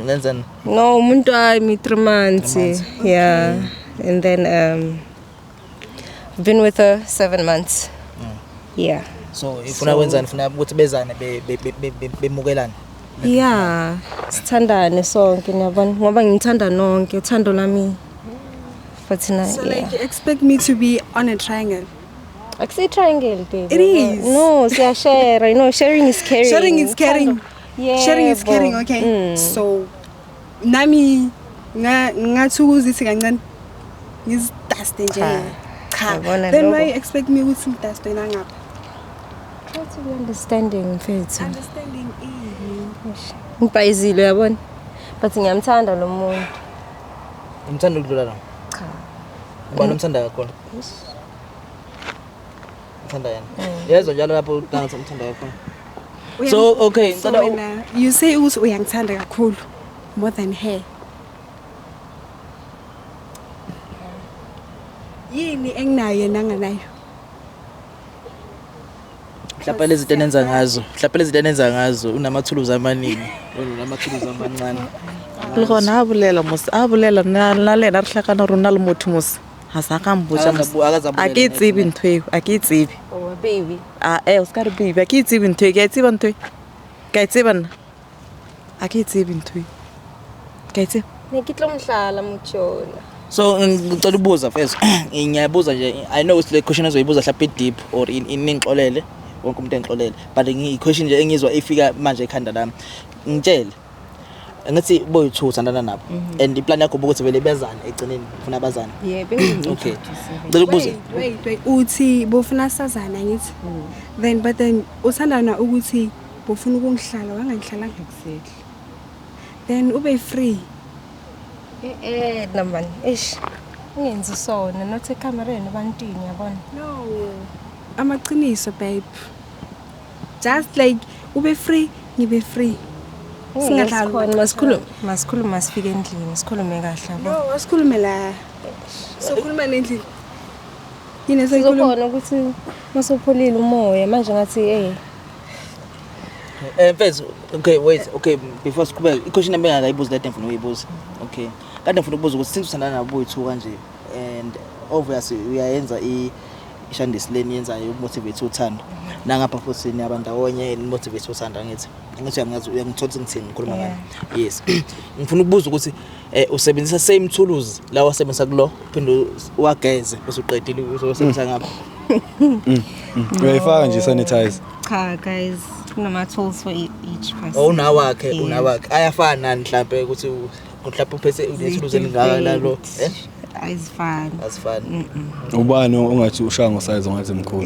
nenzani? No, umuntu wami 3 months. Yeah. And then I've been with her 7 months. Yeah. So ifuna kwenzani? Ifuna ukuthi bezane, bemukelane. Yeah, sithandane sonke, niyabona, ngoba ngithanda nonke, uthando lami futhi na. So Yeah. like you expect me to be on a triangle? Akusi triangle, baby. It is. No, siya share. You know, sharing is caring. Sharing is caring. Yeah. Sharing is caring, okay. So nami ngathi ukuzithi kancane ngizidaste nje. Cha. Cha. Yabona Then lokho. why you expect me ukuthi ngidaste wena ngapha? Try to be understanding, mfethu. Understanding ini? Ngibhayizile, uyabona. But ngiyamthanda lo muntu. Umthanda ukudlula la? Cha. Ubani umthanda kakhulu? Uthanda yena. Yezwa njalo lapho utangathi umthanda kakhulu. So okay, So ngicela wena you say ukuthi uyangithanda kakhulu more than her. Yini enginayo yena anganayo? Mhlawumbe lezi zinto enenza ngazo, mhlawumbe lezi zinto enenza ngazo, unamathuluzi amaningi, wena unamathuluzi amancane. Le gona a bolela mos, a bolela nna le ena re hlakana rona le motho mos, ga sa ga mpotsa mos. Akaze A ke e tsebe ntho eo, a ke e tsebe. Oh, baby. A e o se ka re baby, a ke e tsebe ntho e, ke a e tseba ntho e, ke a e tseba nna, a ke e tsebe ntho e, ke a e tseba. Ne ke tlo mohlala motho yona. So ngicela ukubuza first, ngiyabuza nje, I know ukuthi le question ezoyibuza mhlawumbe deep or ningixolele, wonke umuntu engixolele, but i-question nje engizwa ifika manje ekhanda lami. Ngitshele, ngithi boyi-two uthandana nabo and iplan yakho ukuthi vele bezane egcineni, ufuna bazane? Yebo. Okay, ngicela ukubuza. Wait, wait, wait. Uthi bofuna sazana, ngithi then, but then uthandana ukuthi bofuna ukungihlala, wangangihlalanga. Exactly. Then ube free. Na man, eish, ungenzi sona, not ekamereni, ebantwini, yabona. No, amaqiniso, babe, just like ube free, ngibe free, singadlali. Sikhona, masikhulume, masikhulume, masifike endlini sikhulume kahle, yabo. No, asikhulume la, sokhuluma nendlini yini esoyikhuluma? Sizokhona ukuthi masupholile umoya manje, ngathi Mfethu, okay, wait, okay, before siqhubeke, i-question yami engakayibuzi kade ngifuna ukuyibuza. Okay, kade ngifuna ukubuza ukuthi since uthandana nabo boyi-two kanje and obviously uyayenza ishandisi leni yenzayo ukumotivate uthando, nangapha futhi niyabandawonye nimotivate uthando, angithi uyangazi, uyangithola ukuthi ngithini, ngikhuluma ngani? Yes, ngifuna ukubuza ukuthi usebenzisa same tools la wasebenzisa kulo, uphinde uwageze bese uqedile uzosebenzisa ngapha? Uyayifaka nje sanitizer? Cha guys, kunama-tools for each person. Oh, unawakhe? Yes. Unawakhe, ayafana nani mhlambe, ukuthi mhlawumbe uphethe unethuluzi elingaka nalo? Ayizifani. Azifani. Ubani ongathi ushaya ngosize ongathi mkhulu?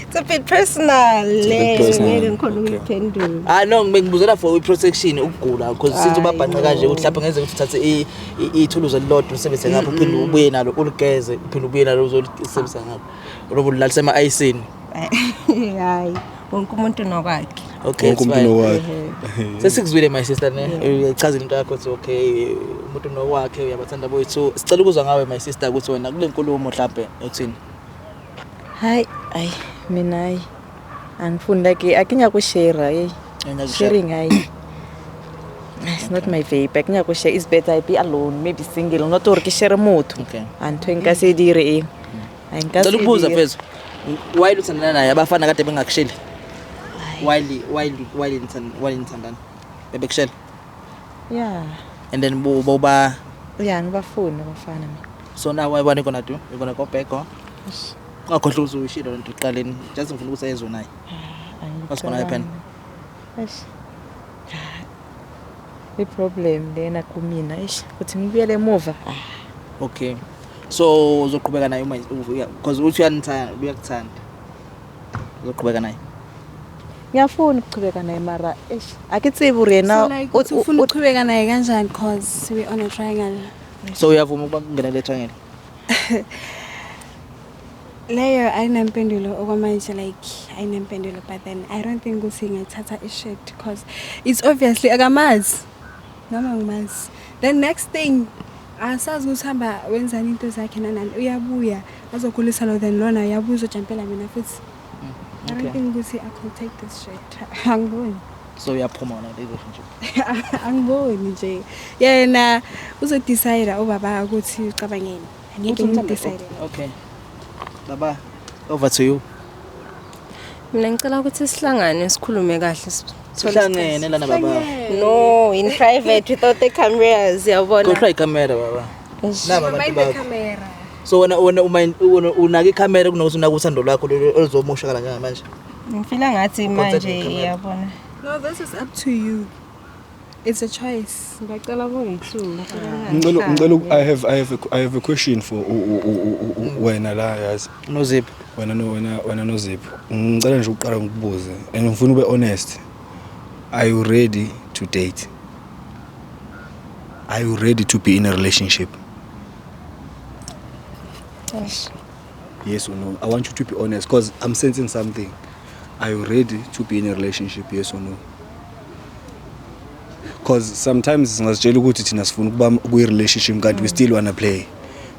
It's a bit personal. a bit Le personal. ngeke ngikhona ukuyiphendula. Ah no, ngibuzela for i-protection, ukugula, because since Hayi, ubabhanqa kanje no. ukuthi lapha ngenzeka ukuthi uthathe ithuluzi elilodwa usebenzise ngapha, uphinde ubuye nalo uligeze, uphinde ubuye nalo uzolisebenzisa ngapha, ulobe ulilalisa ema-ayisini. Hayi, wonke umuntu nokwakhe. Okay, Wonke it's umuntu fine. nokwakhe. Sesikuzwile, my sister, ne, uyachaza into yakho ukuthi okay, umuntu nokwakhe, uyabathanda boyi-two. Sicela ukuzwa ngawe, my sister, ukuthi wena kule nkulumo mhlampe uthini? Hayi, hayi, mina hayi, angifuni, like a ke nyako share, hey. Sharing, hayi, it's not my vape. A ke nyako share. It's better I be alone, maybe single, not gore ke share motho. A ntho e nka se dire e. Hayi, nka se Ngicela ukubuza, dire. mfethu, while uthandana naye abafana kade bengakusheli? While nithandana bebekushela? Yeah. And then boba Yeah, ngibafuni abafana mina. So now what you gonna do? You gonna go back or ungakhohlwa ukuthi uyishilo lento ekuqaleni? Just ngifuna ukuthi ayezwe naye. What's gonna happen? Eish. I-problem lena kumina, eish, ukuthi ngibuyele emuva. Ah. Okay, so uzoqhubeka naye uma, because uthi uyanithanda, uyakuthanda, uzoqhubeka naye? Ngiyafuna ukuchubeka naye, mara eish, a ke tsebe gore yena So like uthi ufuna ukuchubeka naye kanjani, cause we on a triangle? So uyavuma ukuba kungena le triangle? Leyo ayinampendulo okwamanje, like ayinampendulo, but then I don't think ukuthi ngayithatha i-shit, cause it's obviously akamazi noma ngimazi. Then next thing asazi ukuthi hamba wenzani into zakhe nanani, uyabuya azokhulisa lo, then lona uyabuya uzojampela mina futhi. I don't think ukuthi I could take this shit, angiboni. So uyaphuma wona le relationship? Angiboni nje, yena uzodecide ubaba ukuthi ucabangeni, angeke ngimdecide. Okay baba, over to you. Mina ngicela ukuthi sihlangane, sikhulume kahle, sithole. Sihlangene lana, baba. No, in private, without the cameras, yabona. Khohlwa ikhamera, baba. Eish. Naba abantu Mind the bakho. camera. So wena unaka ikhamera kunokuthi unaka uthando lwakho lolu oluzomoshakala njengamanje? Ngifila ngathi Contact manje, camera. yabona. No, this is up to you, it's a choice. Ngiyacela boyi-two. Ngicela I have a question for wena la, yazi. Nozipho. Wena no wena wena noZipho. Ngicela nje ukuqala ngikubuze and ngifuna ube honest. Are you ready to date? Are you ready to be in a relationship? Eish. Yes or no? I want you to be honest because I'm sensing something. Are you ready to be in a relationship? Yes or no? Because sometimes singazitshela ukuthi thina sifuna ukuba kwi-relationship kanti we still wanna play.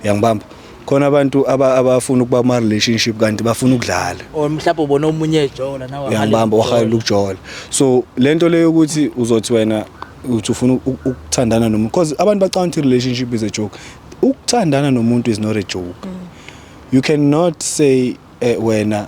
Uyangibamba? Khona abantu abafuna ukuba kuma-relationship kanti bafuna ukudlala. Or mhlawumbe ubona omunye ejola nawe. Uyangibamba, wahalela ukujola. So lento leyo ukuthi uzothi wena uthi ufuna ukuthandana nomuntu, because abantu bacabanga ukuthi relationship is a joke. Ukuthandana nomuntu is not a joke. You cannot say wena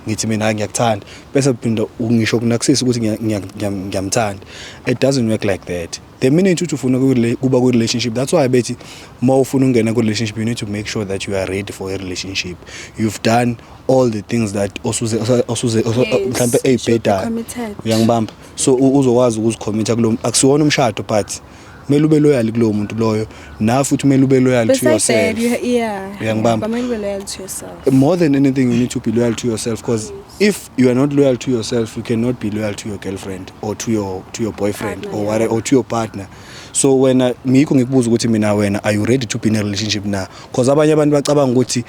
ngithi mina hayi, ngiyakuthanda, bese phinda ngisho kunakusisa ukuthi ngiyamthanda. It doesn't work like that. The minute uthi ufuna kuba ku-relationship, that's why bethi uma ufuna ukungena ku-relationship, you need to make sure that you are ready for a relationship. You've done all the things that osuze osuze mhlambe Should be ey'bhedayo. Committed. Uyangibamba? So uzokwazi ukuzicommitha kulo, akusiwona umshado, but kumele ube loyal kulowo muntu loyo, na futhi kumele ube loyal to Besides that, yourself. You, yeah. Uyangibamba? Kwamele ube loyal to yourself. More than anything, you need to be loyal to yourself, because if you are not loyal to yourself, you cannot be loyal to your girlfriend or to your boyfriend Partner, or yeah. whatever, or to your partner. So wena, ngikho ngikubuza ukuthi mina, wena, are you ready to be in a relationship na? Because abanye abantu bacabanga ukuthi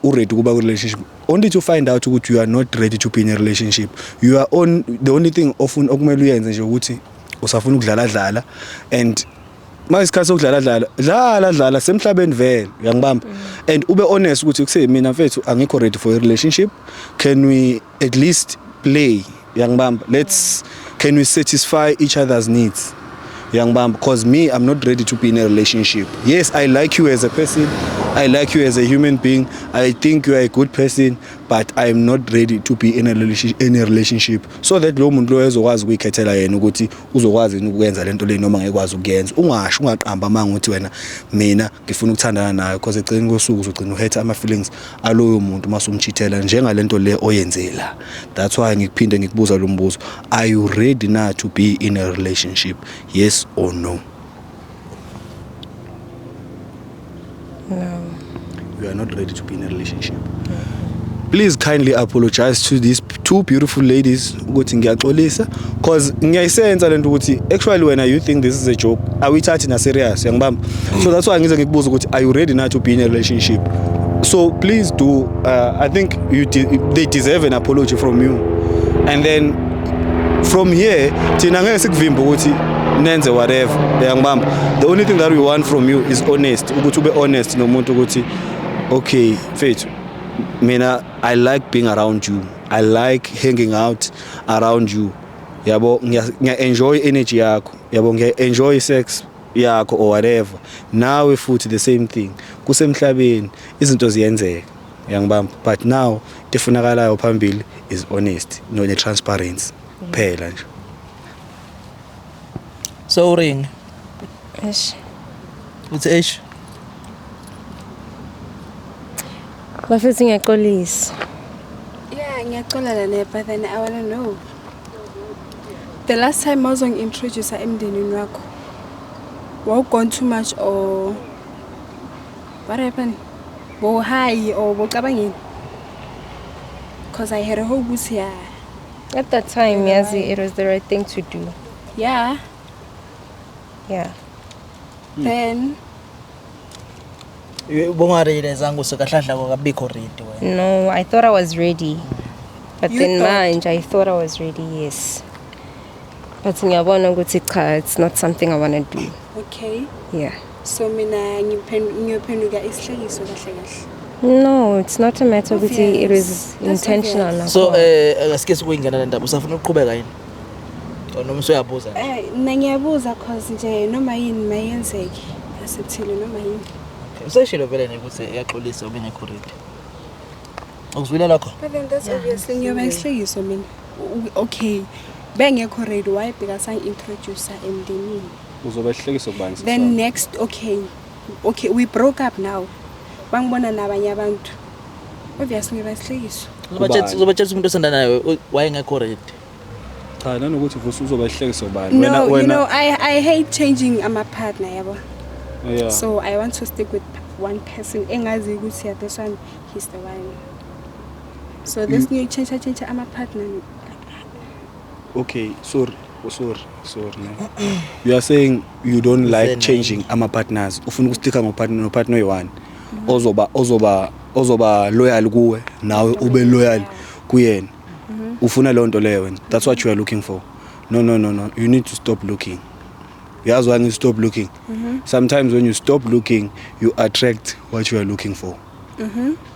uready kuba ku relationship, only to find out ukuthi you are not ready to be in a relationship. You are on the only thing often okumele uyenze nje ukuthi usafuna ukudlala dlala, and ma isikhathi sokudlala dlala, dlala dlala semhlabeni vele, uyangibamba? And ube honest ukuthi kuse mina mfethu angikho ready for a relationship. Can we at least play, uyangibamba? Let's Can we satisfy each other's needs, uyangibamba? Because me, I'm not ready to be in a relationship. Yes, I like you as a person, I like you as a human being, I think you are a good person, but I'm not ready to be in a relationship, so that lo muntu loyo ezokwazi ukuyikhethela yena ukuthi uzokwazi yini ukwenza lento le noma ngekwazi ukuyenza. Ungasho, ungaqamba amanga ukuthi wena, mina ngifuna ukuthandana naye, because egcineni kosuku uzogcina uhurta ama feelings aloyo muntu mase umchithela njengalento le oyenzela. That's why ngikuphinde ngikubuza lo mbuzo: are you ready now to be in a relationship, yes or no? No. You are not ready to be in a relationship. Please kindly apologize to these two beautiful ladies ukuthi ngiyaxolisa, cause ngiyayisensa lento ukuthi actually wena you think this is a joke, awuyithathi na serious, uyangibamba? So that's why ngize ngikubuza ukuthi are you ready now to be in a relationship? So please do. I think they deserve an apology from you, and then from here thina ngeke sikuvimbe ukuthi nenze whatever, uyangibamba? The only thing that we want from you is honest, ukuthi ube honest nomuntu ukuthi okay mfethu, mina I like being around you, I like hanging out around you, yabo, ngiya enjoy energy yakho, yabo, ngiya enjoy sex yakho or whatever. Nawe futhi the same thing. Kusemhlabeni, izinto ziyenzeka, uyangibamba? But now into efunakalayo phambili is honest no ne transparency kuphela nje. So ring. Eish. Uthi eish. Bafethu, ngiyaxolisa. Yeah, ngiyaxolela ne, but then I want to know. The last time mawuzongi-introduce emndenini wakho, wawugone too much or what happened? Bo high or bocabangeni? Because I had a hope ukuthi yeah. At that time, yazi, it was the right thing to do. Yeah. Then Bongarealizanga usekahlahla kwakabikho ready wena? No, I thought I was ready. But You then thought? manje I thought I was ready, yes. But ngiyabona ukuthi cha, it's not something I want to do. Okay. Yeah. So mina ngiyophenduka isihlekiso kahle kahle. No, it's not a matter ukuthi it was Obvious. That's intentional. obvious. So nakhona. Asike sikuyingena le ndaba, usafuna ukuqhubeka yini or noma usuyabuza nje? Mina ngiyabuza cause nje noma yini mayenzeke. Asethile noma yini. Okay. Useshilo vele nje ukuthi uyaxolisa, ubengekho ready. Ukuzwile lokho? But then that's obviously ngiyoba isihlekiso mina. Okay. Bengekho ready, why? Because angi-introduce emndenini. Uzoba isihlekiso kubani? Then next, okay, we broke up now. Bangibona nabanye abantu. Obviously ngiyoba isihlekiso. Uzobatshela, uzobatshela umuntu osanda naye wayengekho ready. Cha, nanokuthi vusi uzoba isihlekiso kubani? No, you know, I hate changing ama partner, yabo. So I want to stick with one person engazi ukuthi yeah, this one, he's the one. So this new change change ama partner. Okay, sorry. Oh, sorry, sorry, man. You are saying you don't like Zen. Changing ama partners. Ufuna ukusticka ngopartner, nopartner oyi-one ozoba loyal kuwe, nawe ube loyal kuyena. Ufuna leyo nto leyo wena. That's what you are looking for. No, no, no, no. You need to stop looking. Yazi why ngithi stop looking? Sometimes when you stop looking, you attract what you are looking for.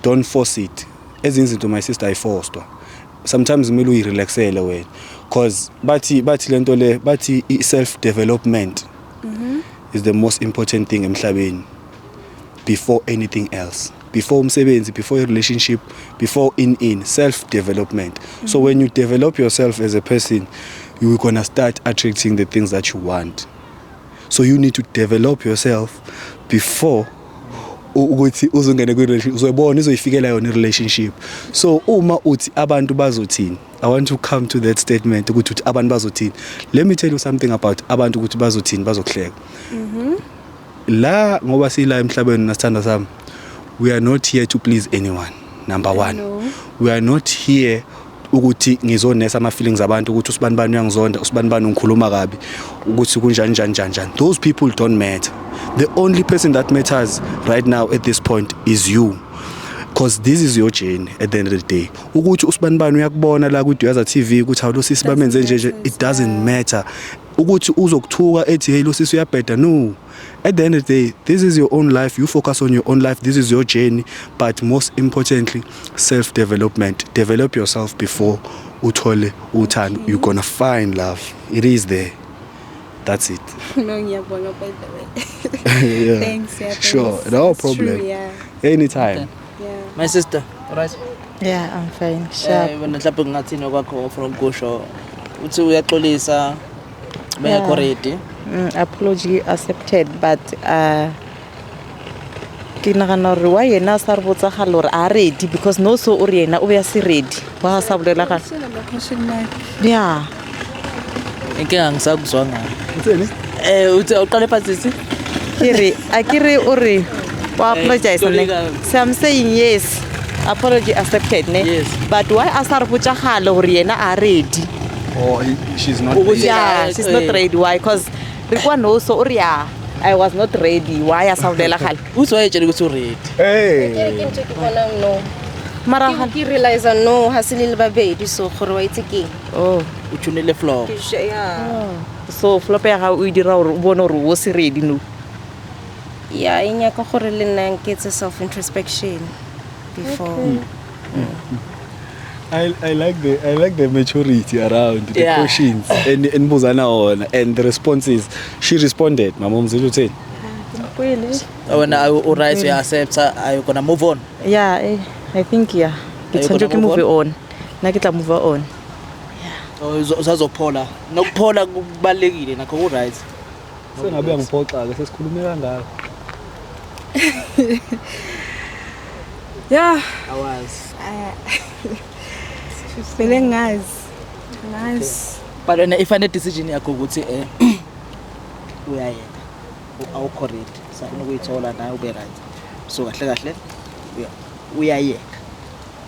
Don't force it. Ezinye izinto, my sister, ayiforcedwa. Sometimes kumele uyirelaxele wena, cause bathi lento le, bathi i-self development is the most important thing emhlabeni before anything else, before umsebenzi, before a relationship, before in self development. So when you develop yourself as a person, you're gonna start attracting the things that you want. So you need to develop yourself before ukuthi uzongena kwi-relationship. Uzoyibona izoyifikela yona i-relationship. So uma uthi abantu bazothini, I want to come to that statement ukuthi uthi abantu bazothini. Let me tell you something about abantu ukuthi bazothini, bazokuhleka la, ngoba sila emhlabeni, nasithanda sami, we are not here to please anyone, number one. Know. We are not here ukuthi ngizonesa ama-feelings abantu, ukuthi usibani bani uyangizonda, usibani bani ungikhuluma kabi, ukuthi kunjani njani njani njani. Those people don't matter. The only person that matters right now at this point is you, because this is your journey. At the end of the day, ukuthi usibani bani uyakubona la kwi-Duyaza TV ukuthi hawu, lo sisi bamenze nje nje, it doesn't matter ukuthi uzokuthuka ethi, "Hey, lo sisi uyabheda." No, at the end of the day, this is your own life. You focus on your own life. This is your journey. But most importantly, self development. Develop yourself before uthole uthando. You're gonna find love. It is there. That's it. No, ngiyabonga, by the way. Yeah. Thanks, yeah, thanks. Sure, no It's true, problem. Anytime. Yeah. My sister, alright? Yeah, I'm fine. Sharp. Wena mhlawumbe ngingathini kwakho from kusho uthi uyaxolisa, bengekho ready? Apology accepted, but ke nagana gore wa yena a sa re botsagale gore a ready, because no, so o re yena o be a se ready wa sa bolela gale. Question ama question mark. Yeah. Inkinga ngisakuzwa ngayo. Utheni? Uthi uqale phansi, sisi. Ke re a ke re o re wa apologize, ne? So I'm saying yes, apology accepted, ne? Yes. But why a sa re botsagale gore yena a ready? Oh, she's not Ukuthi- ready. Yeah, she's not ready. Why? Because re kwa no, so o re ya, I was not ready. Why a sa bolela gale? Uthi wayetshela ukuthi uready. Hey. Ke ntho ke bonang, no. Mara Ke realize no, ha se le le babedi, so gore wa itse keng. Oh. Uchunele flop. Yeah. So flop ya gago o e dira gore o bone gore o se ready, no? Yeah, e nyaka gore le nna nketse self introspection before. I like the maturity around the questions and nibuzana wona and the responses she responded. Mama umzile utheni? Kwele. Wena u-right, uya-accepta? Are you gonna move on? Yeah, I think yeah, ke Are you tshwanetse gonna ke move move on, nna ke tla move on. Or usazophola? Nokuphola kubalulekile nakho, ku-right. Sengabe uyangiphoxa ke, sesikhulume kangaka. Yeah. Awazi. Vele ngazi. Ngazi. But wena i-final decision yakho ukuthi uyayeka, awukho ready, safuna ukuyithola nawe ube right, so kahle kahle uyayeka,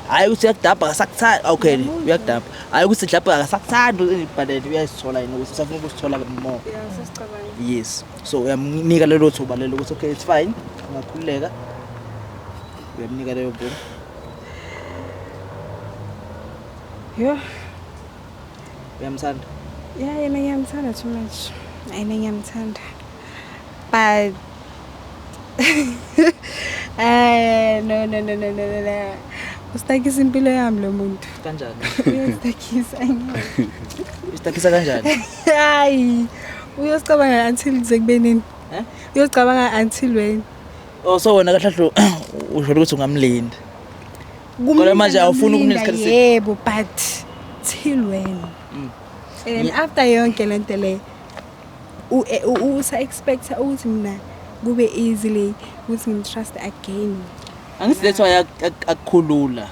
hhayi ukuthi uyakudabha akasakuthandi. Okay, uyakudabha, hhayi ukuthi mhlawumbe akasakuthandi, but then uyayisithola yena ukuthi usafuna ukusithola more. Yeah, sesicabanga. Yes, so uyamnika lelo thuba lelo ukuthi okay, it's fine, ungakhululeka, uyamnika leyo mvumo? Yeah. Uyamthanda? Yeah, yena ngiyamthanda too much. Yena ngiyamthanda. But no, no, no, no, no, no, no. Ustakisa impilo yami lo muntu. Kanjani? Uyastakisa, angeke. Istakisa kanjani? Hayi. Uyosicabanga until kuze kube nini? Eh? Uyosicabanga until when? Oh, so wena kahle kahle usho ukuthi ungamlinda. Kodwa manje awufuni ukumnika isikhathi Yebo, but till when? And after yonke lento le, usa expect ukuthi mina kube easily ukuthi ngimtrust again. Angithi that's why akukhulula.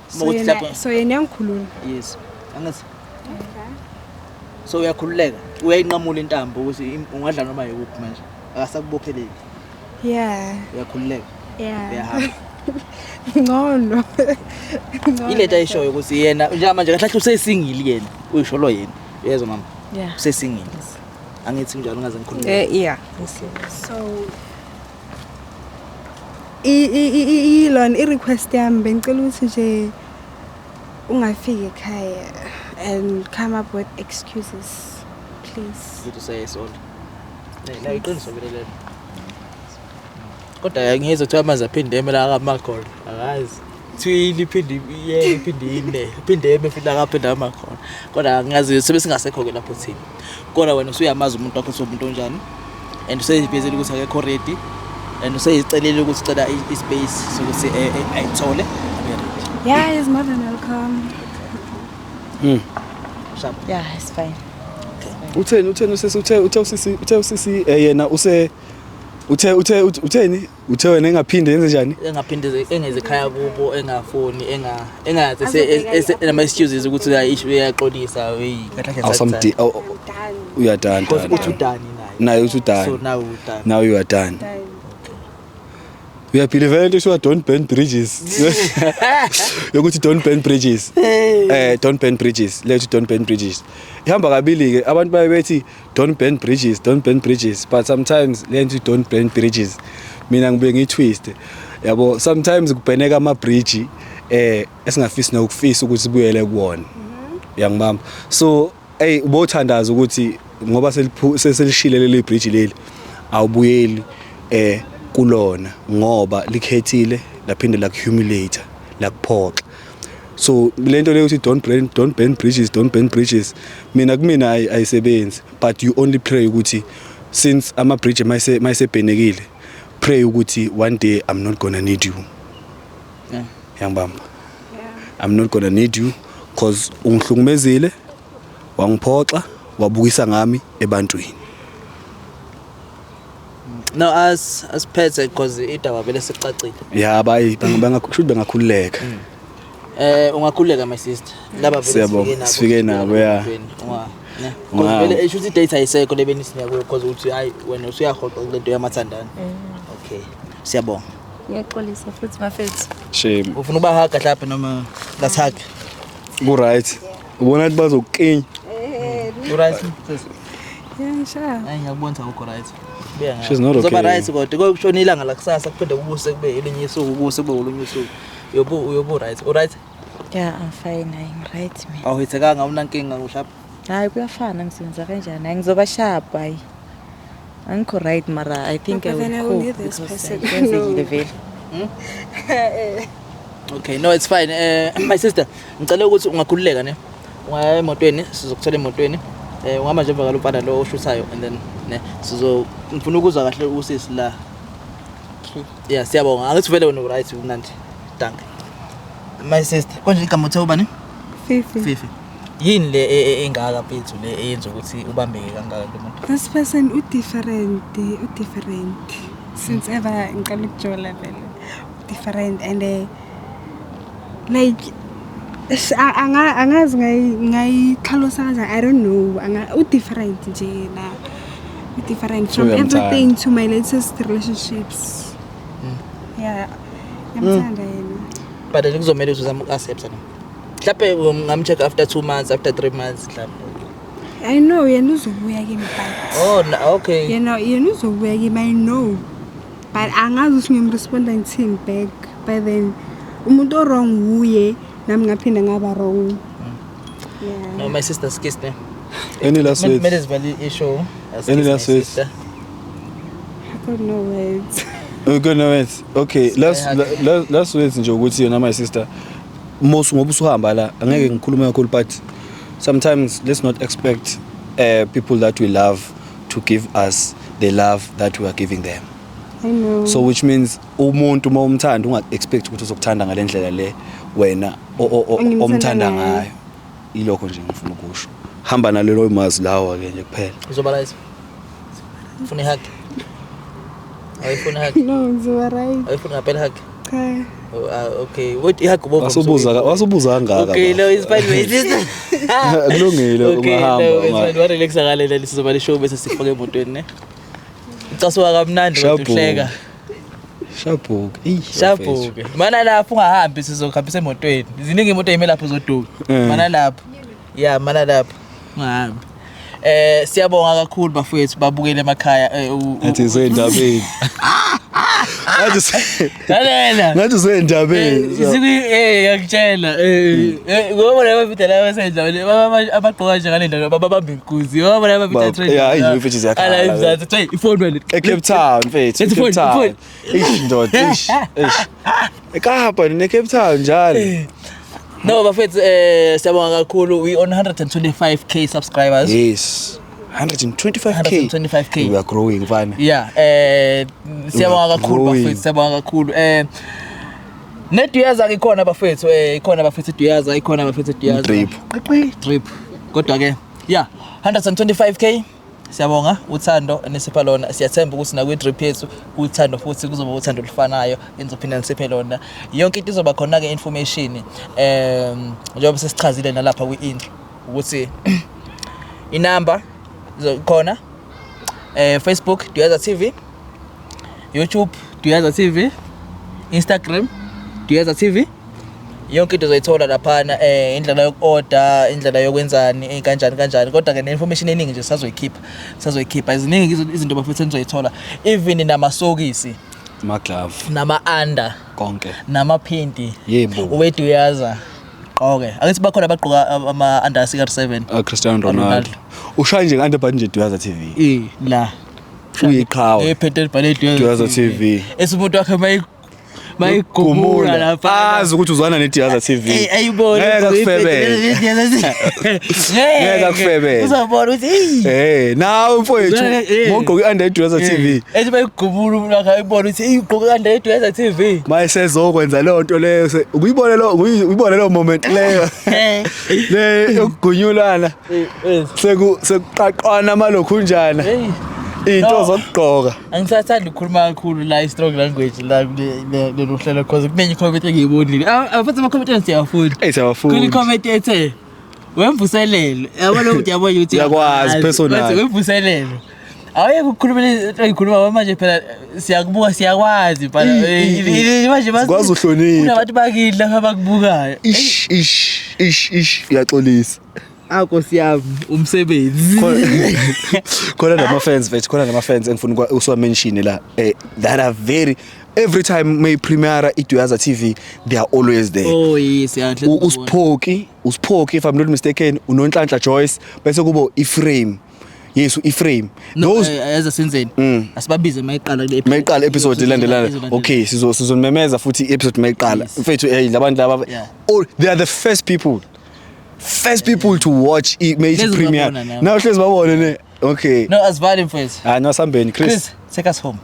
So Uma ukuthi yena lapho so yena yangikhulula. Yes, angithi so uyakhululeka, uyayinqamula intambo ukuthi ungadla noma yikuphi manje, akasakubopheleli. Yeah. Uyakhululeka. Yeah. Uyahamba. Ngcono. Ngcono. Ilento ayishoyo ukuthi yena njengamanje kahle kahle usesingile, yena uyisholo yena, uyezwa mama? Yeah. Usesingile, angithi njalo ungaze ngikhulume? Yeah. So ilona i-request yami, bengicela ukuthi nje ungafiki ekhaya and come up with excuses, please. Ukuthi usayesonto la, iqiniso vele lelo, kodwa ngiyezwa kuthiwa amanzi aphinde eme la akamakhona, akazi kuthiwa iphinde iye, iphinde ine, iphinde eme futhi akaphinde amakhona, kodwa angazi sebe singasekho-ke lapho thina. Kodwa wena usuyamazi umuntu wakho ukuthi umuntu onjani, and useyivezele ukuthi akekho ready, and useyicelile ukuthi ucela i-space sokuthi ayithole abe ready. Yeah, is more than welcome. Sharp. Yeah, it's fine. Utheni usisi, uthe usisi yena use uthe uthe utheni, uthe wena engaphinde yenze njani? Engaphinde engeze ekhaya kubo, engafoni, engathi nama excuses ukuthi hayi isho uyaxolisa, hey, kahle kahle. Awusamdi. Uyadone. Because uthi udone naye. Naye uthi udone. So now udone. Now you are done. Uyabelieve into ethiwa "don't burn bridges", yokuthi don't burn bridges, don't burn bridges, lethu don't burn bridges ihamba kabili ke. Abantu baye bethi don't burn bridges, don't burn bridges, but sometimes lento don't burn bridges mina ngibuye ngiyitwist, yabo. Sometimes kubheneka ama bridge esingafisi nokufisa ukuthi sibuyele kuwona, uyangibamba? So hey, ubothandaza ukuthi ngoba selishile leli bridge leli, awubuyeli kulona ngoba likhethile laphinde lakuhumiliate, lakuphoxa. So lento leyo ukuthi don't burn bridges, don't burn bridges, mina kumina ayisebenzi, but you only pray ukuthi since ama bridge mayisebhenekile, pray ukuthi one day I'm not gonna need you. Yangibamba? I'm not gonna need you cause ungihlukumezile, wangiphoxa, wabukisa ngami ebantwini. No, as asiphethe because idaba vele sicacile. Ya, bayi bangakusho bengakhululeka. Ungakhululeka, my sister, laba vele. Siyabonga, sifike nabo, ya. Unga ne because vele esho ukuthi date ayisekho lebenisinika kuyo because uthi hayi, wena usuyahoqa kulento yamathandana. Okay, siyabonga. Ngiyaxolisa futhi, mafethu. Shame. Ufuna uba hug mhlawumbe noma let's hug? Ku right, ubona ukuthi bazokukinya. U right, sis? Yeah, sure. Hayi, ngiyakubona ukuthi awukho right. Buya ngapha. She's not Uzoba okay. right, kodwa kushona ilanga la kusasa, kuphinde kubuse kube elinye isuku, kubuse kube olunye usuku. Uyobu right. U right? Yeah, I'm fine. I'm right mina. Awuhithekanga, awunankinga, ushap? Hayi, kuyafana, ngisebenza kanjani? Hayi, ngizoba sharp, hayi. Angikho right mara I think I But then I will will cope need this because person. kwenzekile vele. Okay, no, it's fine. My sister, ngicela ukuthi ungakhululeka ne. Ungaya emotweni, sizokuthola emotweni. Ungahamba nje emva mfana lo oshuthayo and then ne sizo ngifuna ukuzwa kahle usisi la. Okay. Yeah, siyabonga. Angithi vele wena right, umnandi. Danke. My sister, konje igama uthe ubani? Fifi. Fifi. Yini le engaka mfethu le eyenza ukuthi ubambeke kangaka lo muntu? This person u-different, u-different. Since ever ngiqala ukujola vele. Different and like angazi ngayikhalosa kanjani, I don't know. Anga u-different nje na. U-different So from uyamthanda. everything to my latest relationships. Yeah. Ngiyamthanda yena. But kuzomela ukuthi uzame uku-accept ne. Mhlawumbe ungamcheck after 2 months, after 3 months mhlawumbe. I know yena uzobuya kimi, but Oh, na, okay. Yena uzobuya kimi, I know. But angazi ukuthi ngiyomresponda ngithini back. But then umuntu o-wrong wuye, nami ngaphinda ngaba wrong. Yeah. No, my sister's kiss ne. Any last words? Mele sivale i-show. Any last words? Sister. I got no words. Okay, no words. Okay, last words nje ukuthi yona, my sister, most ngoba usuhamba la, angeke ngikhulume kakhulu, but sometimes let's not expect people that we love to give us the love that we are giving them. I know. So which means umuntu uma umthanda, unga expect ukuthi uzokuthanda ngalendlela le wena Engimthanda omthanda ngayo. ngayo. Ilokho nje ngifuna ukusho. Hamba nalelo mazwi lawo ke nje kuphela. Uzoba right. Ufuna i-hug? Awuyifuni i-hug? No, ngizoba right. Awuyifuni ngaphela hug? Cha. Oh, ah, okay. Wait, i-hug ubovu. Wasubuza kangaka. Okay, no, it's fine. Wait. Kulungile, Okay, ungahamba. no, it's fine. Warelaxa ngale leli sizoba le show bese sifake emotweni ne. Ucasuka kamnandi kodwa Shabhuku. uhleka. Shabhuku. Eish. Shabhuke. Mana lapho, ungahambi, sizokuhambisa emotweni. Ziningi imoto eyime lapho uzoduka. Mana lapho. Yeah, mana lapho. Ungahambi. Siyabonga kakhulu bafowethu babukele emakhaya. Ngathi usendabeni. Lalela. Ngathi usendabeni. Isiku ngiyakutshela ngoba laba video laba senjalo abagqoka nje ngale ndlela babamba inkunzi ngoba laba video trend. Yeah, mfethu ziyakhala. Ala imzansi hey ifoni wena. eCape Town mfethu. Let's Cape phone, Town. phone. Eish ndoda, eish, eish. eKapa neCape Town njalo. No bafethu, siyabonga kakhulu, we on 125K subscribers. Yes. 125K. 125K. We are growing, mfana. Yeah, siyabonga kakhulu Growing. bafethu, siyabonga kakhulu. Neduyaza ikhona bafethu, ikhona bafethu, Duyaza ikhona bafethu, Duyaza. Drip. Drip. Kodwa ke yeah, 125K, siyabonga uthando enisipha lona. Siyathemba ukuthi nakwi-drip yethu uthando futhi kuzoba uthando olufanayo enizophinda nisiphe lona. Yonke into izoba khona-ke, information, njengoba sesichazile nalapha kwi-intro ukuthi inamba khona, Facebook Duyaza TV, YouTube Duyaza TV, Instagram Duyaza TV. Yonke into uzoyithola laphana, indlela yoku-order, indlela yokwenzani, kanjani kanjani. Kodwa ke ne-information eningi nje sazoyikhipha. Ziningi izinto bafethu enizoyithola, even namasokisi, Ama-glove, nama-under, konke. Namaphindi. Yebo. Weduyaza gqoke. Akithi bakhona abagqoka ama-under CR7. Cristiano Ronaldo. Ronaldo. Ushaya nje nge-underbut nje, Duyaza TV. La Uyiqhawe. Ephethe libhale Duyaza TV. Ethi umuntu wakhe mayigumula lapha, azi ukuthi uzwana neDuyaza TV. Ayibone. Ngeke akufebele. Ngeke akufebele. Uzabona ukuthi hey. Nawe mfowethu, ngogqoka i-under yeDuyaza TV. Ethi bayigumula umuntu wakhe, ayibone ukuthi hey, ugqoke under yeDuyaza TV. Mayesezokwenza leyo nto leyo, ukuyibona lo uyibona leyo moment leyo le yokugunyulana, sekuqaqwana amalokhunjana, Hey. into No. zokugqoka. Angisathandi ukukhuluma kakhulu la, i-strong language la lolu hlelo, cause kunenye i-comment engiyibonile. Futhi ama-comment siyawafunda. Eyi, siyawafunda. Kule comment ethe wemvuselelo, yabo lo muntu, yabona ukuthi Uyakwazi, personal. Bathi wemvuselelo, awuyeke ukukhuluma into engikhuluma manje. Phela siyakubuka, siyakwazi phela. Manje Sikwazi uhlonipha. kunabantu bakini lapha abakubukayo. Ish ish ish ish, uyaxolisa. Nkosi yami, umsebenzi. Khona nama-fans mfethu, khona nama-fans engifuna usiwa-mention la, that are very, every time may premiere iDuyaza TV, they are always there. Oh yes, yeah. Usiphoki, if I'm not mistaken, uNonhlanhla Joyce, bese kubo Ephraim, yes, u-Ephraim. No, Those ayaza senzeni, asibabize mayiqala kule. Mayiqala episode ilandelana. Okay, sizonimemeza futhi i-episode mayiqala. Mfethu, hey, labantu laba, all they are the first people to watch i Hlezi premiere. babona nabo. Now hlezi babone ne. Okay. No, asivale mfethu. Ah no, sambeni, Chris. Chris, take us home.